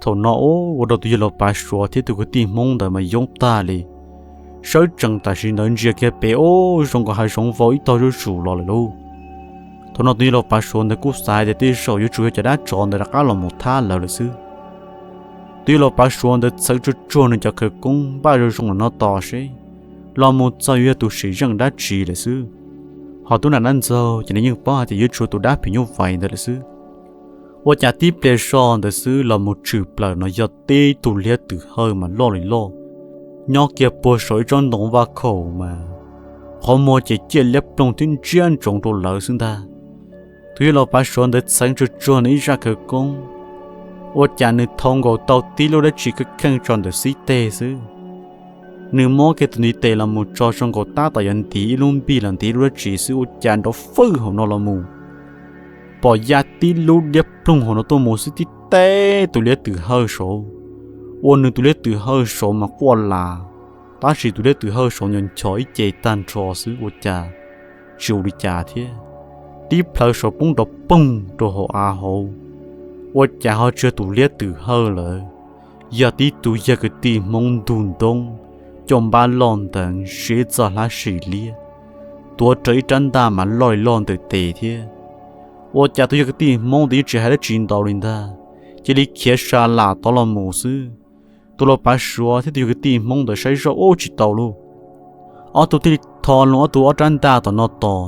Thaum no ua rau tus yawg laus pav suav thiab tus kwv tij Hmoob ntawd mas yoob tag li. Sawv tsees tam sim ntawd ntsia kiag pem ub zoo nkaus hav zoov vau ib tog zuj zus los lawm lauj. Thaum no tus yawg laus pav suav ntawd kuj xav hais tias tej zaum yuav tsum yog cov dab tsov ntawd rov qab los mus thab lawv lawm xwb. Tus yawg laus pav suav ntawd txheev tsuag tsuag nws cov khawv koob npaj zoo zoo los no tos seb los mus txog yuav yog tus sim zeej dab tsi lawm xwb. Ho tub nam nab ntxaug ces nws yeej paub hais tias yuav tsum yog tus dab phim nyuj vais ntawd lawm xwb. Ua cas tib pliag zog ntawd xwb los mus tshwm plaws no yog tib tug liab twm hawj mas loj li loj, nyob kiag puag saum ib tsob ntoo vaj khaum mas qhov muag ces ciaj liab ploog thiab ntsiab ntsoov rau lawv xwb ntag. Tus yawg laus pav suav ntawd txheev tsuag tsuag nws ib zaj khawv koob, ua cas nws thau nkaus tau tib lub dab tsi kheej kheej tso ntawm xib teg xwb. Nws muab kiag tus ntiv tes los mus tso zoo nkaus tab tom yuav ntiv ib lub npij los ntiv ib lub dab tsi xwb ua cas nrov fwj hauv no los mus, pom ya tib lub liab ploog hauv no tuaj mus xwb tib teb tus liab twm hawj saud. Ua nws tus liab twm hawj saud mas quaj las, tab sis tus liab twm hawj saud nco nchos ib ce tag nrho xwb ua cas tsis ua li cas thiab. Tib plhaw saud poob nrov poog rau hauv av hauv, ua cas ho tsis yog tus liab twm hawj lawm, yog tib tug yawg kwv tij Hmoob ntug ntoob, caj npab loj nteev, siv txoj hlab sim liab, tuav rawv ib rab ntaj mas loj li loj ntawm tes thiab. Ua cas tus yawg kwv tij Hmoob ntawd yeej tsis hais dab tsi ntau li ntag, cia li khiav sa lam tod los mus xwb. Tus laus pav suav thiab tus yawg kwv tij Hmoob ntawd saib zoj ub tsis tau lauj, ob tug thiaj li tho loo ob tug ob rab ntaj tom no tos.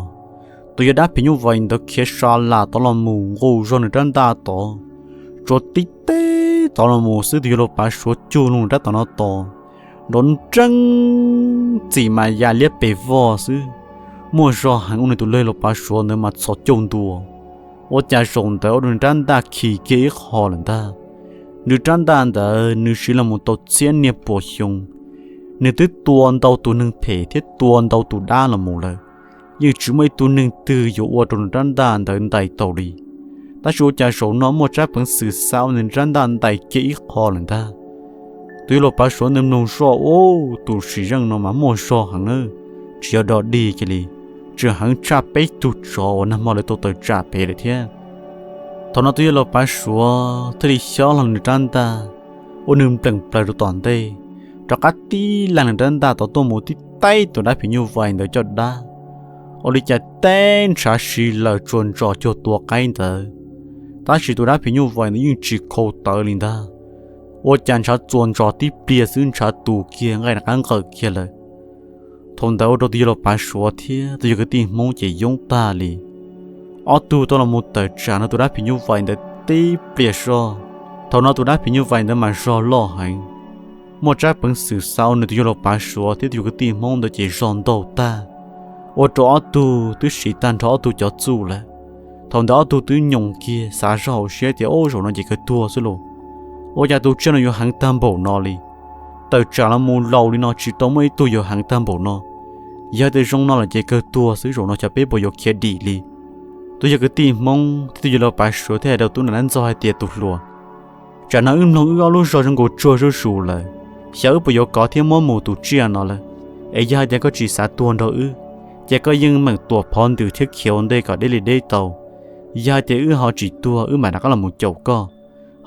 Tus yawg dab phim nyuj vais ntawd khiav sa lam tod los mus nqus zog nws rab ntaj tod, tsuas tib teb tod los mus xwb tus yawg laus pav suav cug loo nws rab tom no tos, nrov nreeb txim mas ya liab pes vog xwb. Muaj zog heev ua nws tus laus pav suav ntawd mas txhos caug ntua. Ua cas zaum ntawd ua rau nws rab ntaj khi kiag ib qho lawm ntag. Nws rab ntaj ntawd nws siv los mus tau txhiab niaj puas xyoo, nws twb tua ntau tus neeg phem thiab tua ntau tus dab los mus lawm, yeej tsis muaj ib tug neeg twg yuav ua rau nws rab ntaj ntawd ntais tau li. Tab sis ua cas zaum no muaj tsab peev xwm xa ua nws rab ntaj ntais kiag ib qho lawm ntag. Tus yawg laus pav suav ntawd mloog zoj ub, tus sim zeej no mas muaj zog heev na, tsis yog dog dig kiag li, tseem heev tshaj peb tug tsov uas nag hmo lawv tau tawm tsam pem lawm thiab. Thaum no tus yawg laus pav suav thiaj li xyob hlo nws rab ntaj, ua nws npleem plaws rau tom ntej, rov qab tib leeg nws rab ntaj tod tuaj mus tib teb tus dab phim nyuj vais ntawd caj dab. Ua li cas teb ntshav si lawm tsuas ntsos cuag tua qaib ntawd, tab sis tus dab phim nyuj vais ntawd yeej tsis khau tawv li ntag. Ua cas ntshav tsuas ntsos tib pliag xwb ntshav tus kiag nqaij rov qab nqawm kiag lawm. Thaum ntawd ua rau tus yawg laus pav suav thiab tus yawg kwv tij Hmoob ces yoob tag li. Ob tug tau los mus tawm tsam no tus dab phim nyuj vais ntawd tib pliag zog. Thaum no tus dab phim nyuj vais ntawd mas zog loj heev. Muaj tsab peev xwm xa ua nws tus yawg laus pav suav thiab tus yawg kwv tij Hmoob ntawd ces zog ntaug tag, ua rau ob tug twb siv tag nrho ob tug cov txuj lawm. Thaum ntawd ob tug twb nyoos kiag xav zog hauv siab tias, Ub, zaum no ces kawg tuag xwb lauj. Ua cas tus tsiaj no yuav heev tag npaum no li? Tawm tsam los mus laus li no tsis tau muaj ib tug yuav heev tag npaum no. Yog tias zoo no lawm ces kawg tuag xwb, zaum no xyov peb puas yuav khiav dim li. Tus yawg kwv tij Hmoob thiab tus yawg laus Pav Suav thiaj hais rau tub Nam Nab Ntxaug hais tias, Tus hluas, tsam no wb mloog wb ob lub zog zoo nkaus tsuag zuj zus lawm, xyov wb puas yuav kov thiab muab mus tus tsiaj no lawm. Es yog hais tias koj tsis xav tuag nrog wb, ces koj yeej meem tuam phov ntws thiab khiav ua ntej kom deb li deb tau. Yog hais tias wb ho tsis tuag, wb mam rov qab los mus caum koj.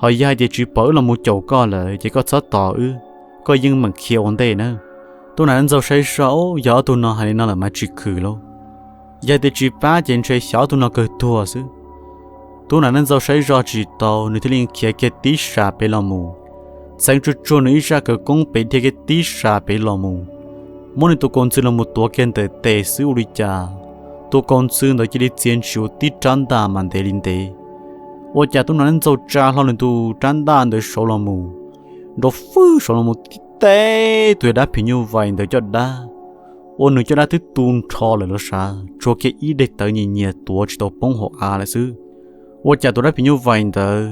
Ho yog hais tias tsis pom wb los mus caum koj lawm ces koj txhob tos wb, koj yeej meem khiav ua ntej nawb. Tub Nam Nab Ntxaug saib zoj, Ub, yog ob tug no hais li no lawm mas tsis khwv lauj. Yog tias tsis pab ces ntshe xyov ob tug no kawg tuag xwb. Tub Nam Nab Ntxaug saib zoj tsis tau, nws thiaj li khiav kiag tib sas pem los mus. Txeev tsuag tsuag nws ib zaj khawv koob pem dhia kiag tib sas pem los mus, muab nws tus kaus ntxhw los mus tuav kiag ntawm tes xwb, ua li cas tus kaus ntxhw ntawd cia li txiav ntshis ua tib rab ntaj mas ntev li ntev. Ua cas Tub Nam Nab Ntxaug tsa hlo nws tus rab ntaj ntawd saud los mus, nrov fwj saud los mus tib teb tus yawg dab phim nyuj vais ntawd caj dab, ua nws caj dab twb tu nrho lawm los sav, tshuav kiag ib daim tawv nyias nyias tuav tsis tau poob hauv av lawm xwb. Ua cas tus dab phim nyuj vais ntawd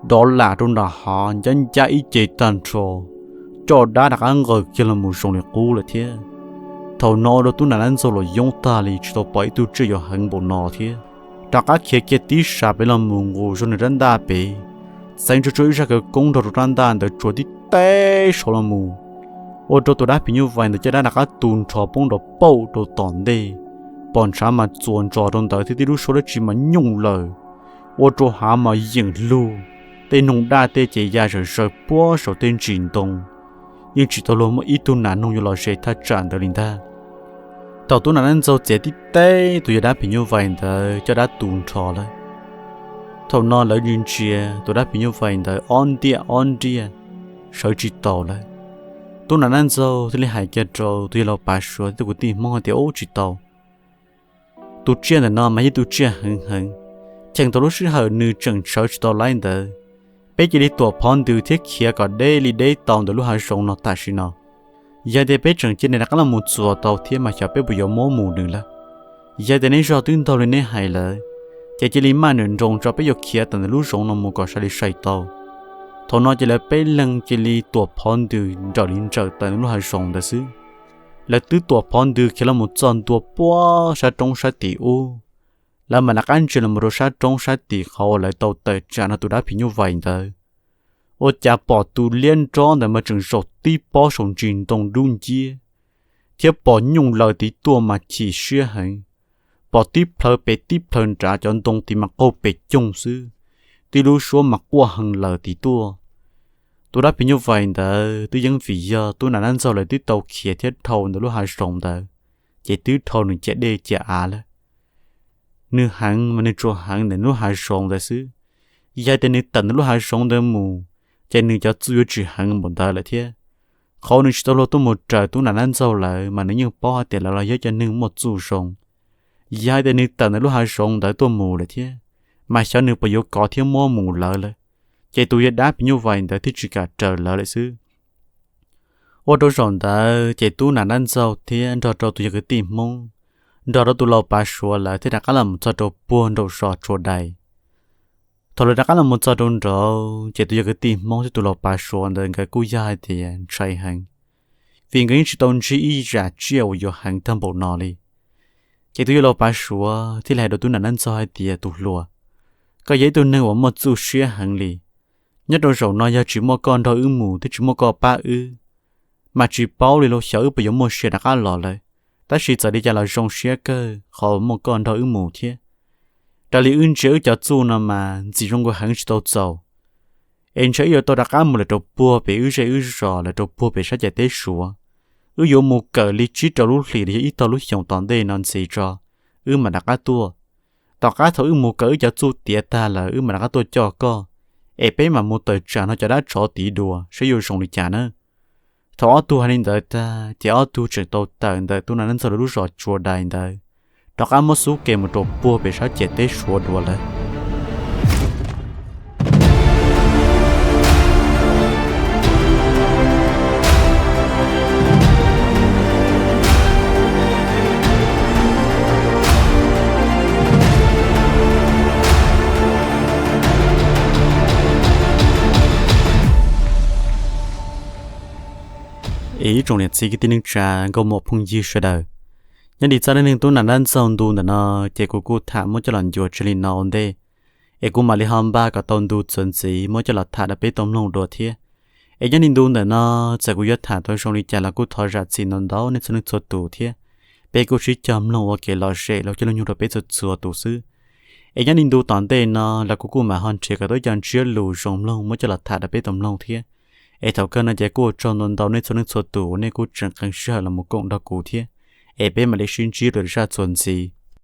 dov lam rau nram hav, ncab ncab ib ce tag nrho, caj dab rov qab nqawm kiag los mus zoo li qub lawm thiab. Thaum no ua rau Tub Nam Nab Ntxaug los yoob tag li, tsis tau pom ib tug tsiaj yuav heev npaum no thiab. Rov qab khiav kiag tib sas pem los mus nqus zog nws rab ntaj pem, txeev tsuag tsuag ib zaj khawv koob nrog rau rab ntaj ntawd tsuav tib teb saud los mus, ua rau tus dab phim nyuj vais ntawd caj dab rov qab tu nrho poob nrov pauj rau tom ntej. Pom ntshav mas txuas ntsos rau ntawd thiab tib lub suab dab tsi mas nyooj lawm, ua rau hav mas yeem lug, tej noog daj tej ces ya zawm zaws puag saum tej ntsis ntoo. Yeej tsis tau luag muaj ib tug nas noog yuav los ze thaj tsam ntawd li ntag. Thaum Tub Nam Nab Ntxaug txiav tib teb tus yawg dab phim nyuj vais ntawd caj dab tu nrho lawm, thaum no lawv ntsia ntsia tus dab phim nyuj vais ntawd ob ntiaj ob ntiaj, sawv tsis taus lawm. Tub Nam Nab Ntxaug thiaj li hais kiag rau tus yawg laus Pav Suav thiab tus kwv tij Hmoob hais tias, Ub, tsis tau. Tus tsiaj ntawm no mas yog tus tsiaj heev heev, cheem tau lub sij hawm nws tseem sawv tsis tau laib ntawd, peb cia li tuam phov ntws thiab khiav kom deb li deb tau ntawm lub hav zoov no tam sim no. Yog tias peb tseem cia nws rov qab los mus txuas tau thiab mas xyov peb puas yuav muab mus nws lawm. Yog tias neb zog twb ntaug li neb hais lawm, ces cia li maj nroos tso, peb yuav khiav tawm ntawm lub zoov no mus kom sai li sai tau. Thaum no ces lawv peb leeg cia li tuam phov ntws nrawm li nrawm tawm ntawm lub hav zoov ntawd xwb. Lawv twb tuam phov ntws khiav los mus txog ntua puag sab roob sab tim ub, lawv mam rov qab ntsia los mus rau sab roob sab tim qhov uas lawv tau tawm tsam nrog tus dab phim nyuj vais ntawd. Ua cas pom tus liab nrob ntawd mas tseem zaum tib pob saum ntsis ntoo dub nciab, thiab pom nyooj laws tid tuaj mas chim siab heev. Pom tib plhaw pem tib plhaw nrad cov ntoo tid mas qaug pes coog xwb, tib lub suab mas quaj heev laws tid tuaj. Tus dab phim nyuj vais ntawd twb yeej vim yog Tub Nam Nab Ntxaug lawv twb tau khiav thiab dhau ntawm lub hav zoov ntawd, ces twb dhau nws ciam dej ciam av lawm. Nws heev mas nws tsuas heev ntawm lub hav zoov ntawd xwb. Yog tias nws tawm ntawm lub hav zoov ntawd mus, ces nws cov txuj yuav tsis heev npaum ntawd lawm thiab. Qhov nws tsis tau luag tuaj mus raws Tub Nam Nab Ntxaug lawv mas nws yeej paub hais tias lawv los yog cov neeg muaj txuj zoo. Yog hais tias nws tawm ntawm lub hav zoov ntawd tuaj mus lawm thiab, mas xyov nws puas yuav kov thiab muab mus lawv lawm. Ces tus yawg dab phim nyuj vais ntawd thiaj tsis kam raws lawv lawm xwb. Ua rau zaum ntawd ces Tub Nam Nab Ntxaug thiab nrog rau tus yawg kwv tij Hmoob, nrog rau tus laus Pav Suav lawv thiaj rov qab los mus txog rau puag nraum zos Tsua Dais. Thaum lawv rov qab los mus txog rau nraud ces tus yawg kwv tij Hmoob thiab tus laus Pav Suav ntawd nkawd kuj yog hais tias ntshai heev, vim nkawd yeej tsis tau ntsib ib yam tsiaj uas yuav heev tag npaum no li. Ces tus yawg laus Pav Suav thiaj li hais rau Tub Nam Nab Ntxaug hais tias, Tus hluas, koj yog ib tug neeg uas muaj txuj siab heev li. Nyob rau zaum no yog tsis muaj koj nrog wb mus thiab tsis muaj koj pab wb, mas tsis paub li los xyov wb puas yuav muaj sia rov qab los lawm. Tab sis txawm li cas los zoo siab kawg qhov muaj koj nrog wb mus thiab. Raws li wb ntsia wb cov txuj no mas ntxim zoo nkaus heev tsis tau txaus, es ntshe wb yuav tau rov qab mus lawm rau puag pem wb zej wb zos, lawm rau puag pem sab ciam teb Suav. Wb yuav mus kawm li tsib rau lub hlis los yog ib tog lub xyoos tom ntej no ntxiv tso, wb mam rov qab tuaj. Tom qab thaum wb mus kawm wb cov txuj tiav tag lawm wb mam rov qab tuaj coj koj, es peb mam mus tawm tsam nrog cov dab tsov tid dua saib yuav zoo li cas nawb. Thaum ob tug hais li ntawd tag ces ob tug tseem tau tawm ntawm Tub Nam Nab Ntxaug lawv lub zos Tsua Dais ntawd, rov qab muab xub ke mus rau puag pem sab ciam teb Suav dua lawm. Es ib tsoom niam txiv kwv tij neej tsa nkauj muam phooj ywg sawv daws, nyob li txoj dab neeg tub nam dab ntxaug ntu ntawm no, ces kuv kuj tham muab coj los ncua tso li no ua ntej, es kuv mam li ho npaj kom tau ntu txuas ntxiv muab coj los tham rau peb tau mloog dua thiab. Es nyob li ntu ntawm no, txawm kuv yuav tham tau zoo li cas los kuj thov zam txim ntau ntau nej txhua leej txhua tus thiab. Peb kuj sib cog mloog ua kev lom zem los coj lub nyoog rau peb txhua txhua tus xwb. Es nyob li ntu tom ntej no los kuv kuj mam ho nrhiav kom tau ib co ntsiab lus zoo mloog muab coj los tham rau peb tau mloog thiab. Es thaum kawg no ces kuj ua tsaug ntau ntau nej txhua leej txhua tus uas nej kuj tseem qee sij hawm los mus koom nrog kuv thiab. Es peb mam li sib ntsib dua rau zaj txuas ntxiv.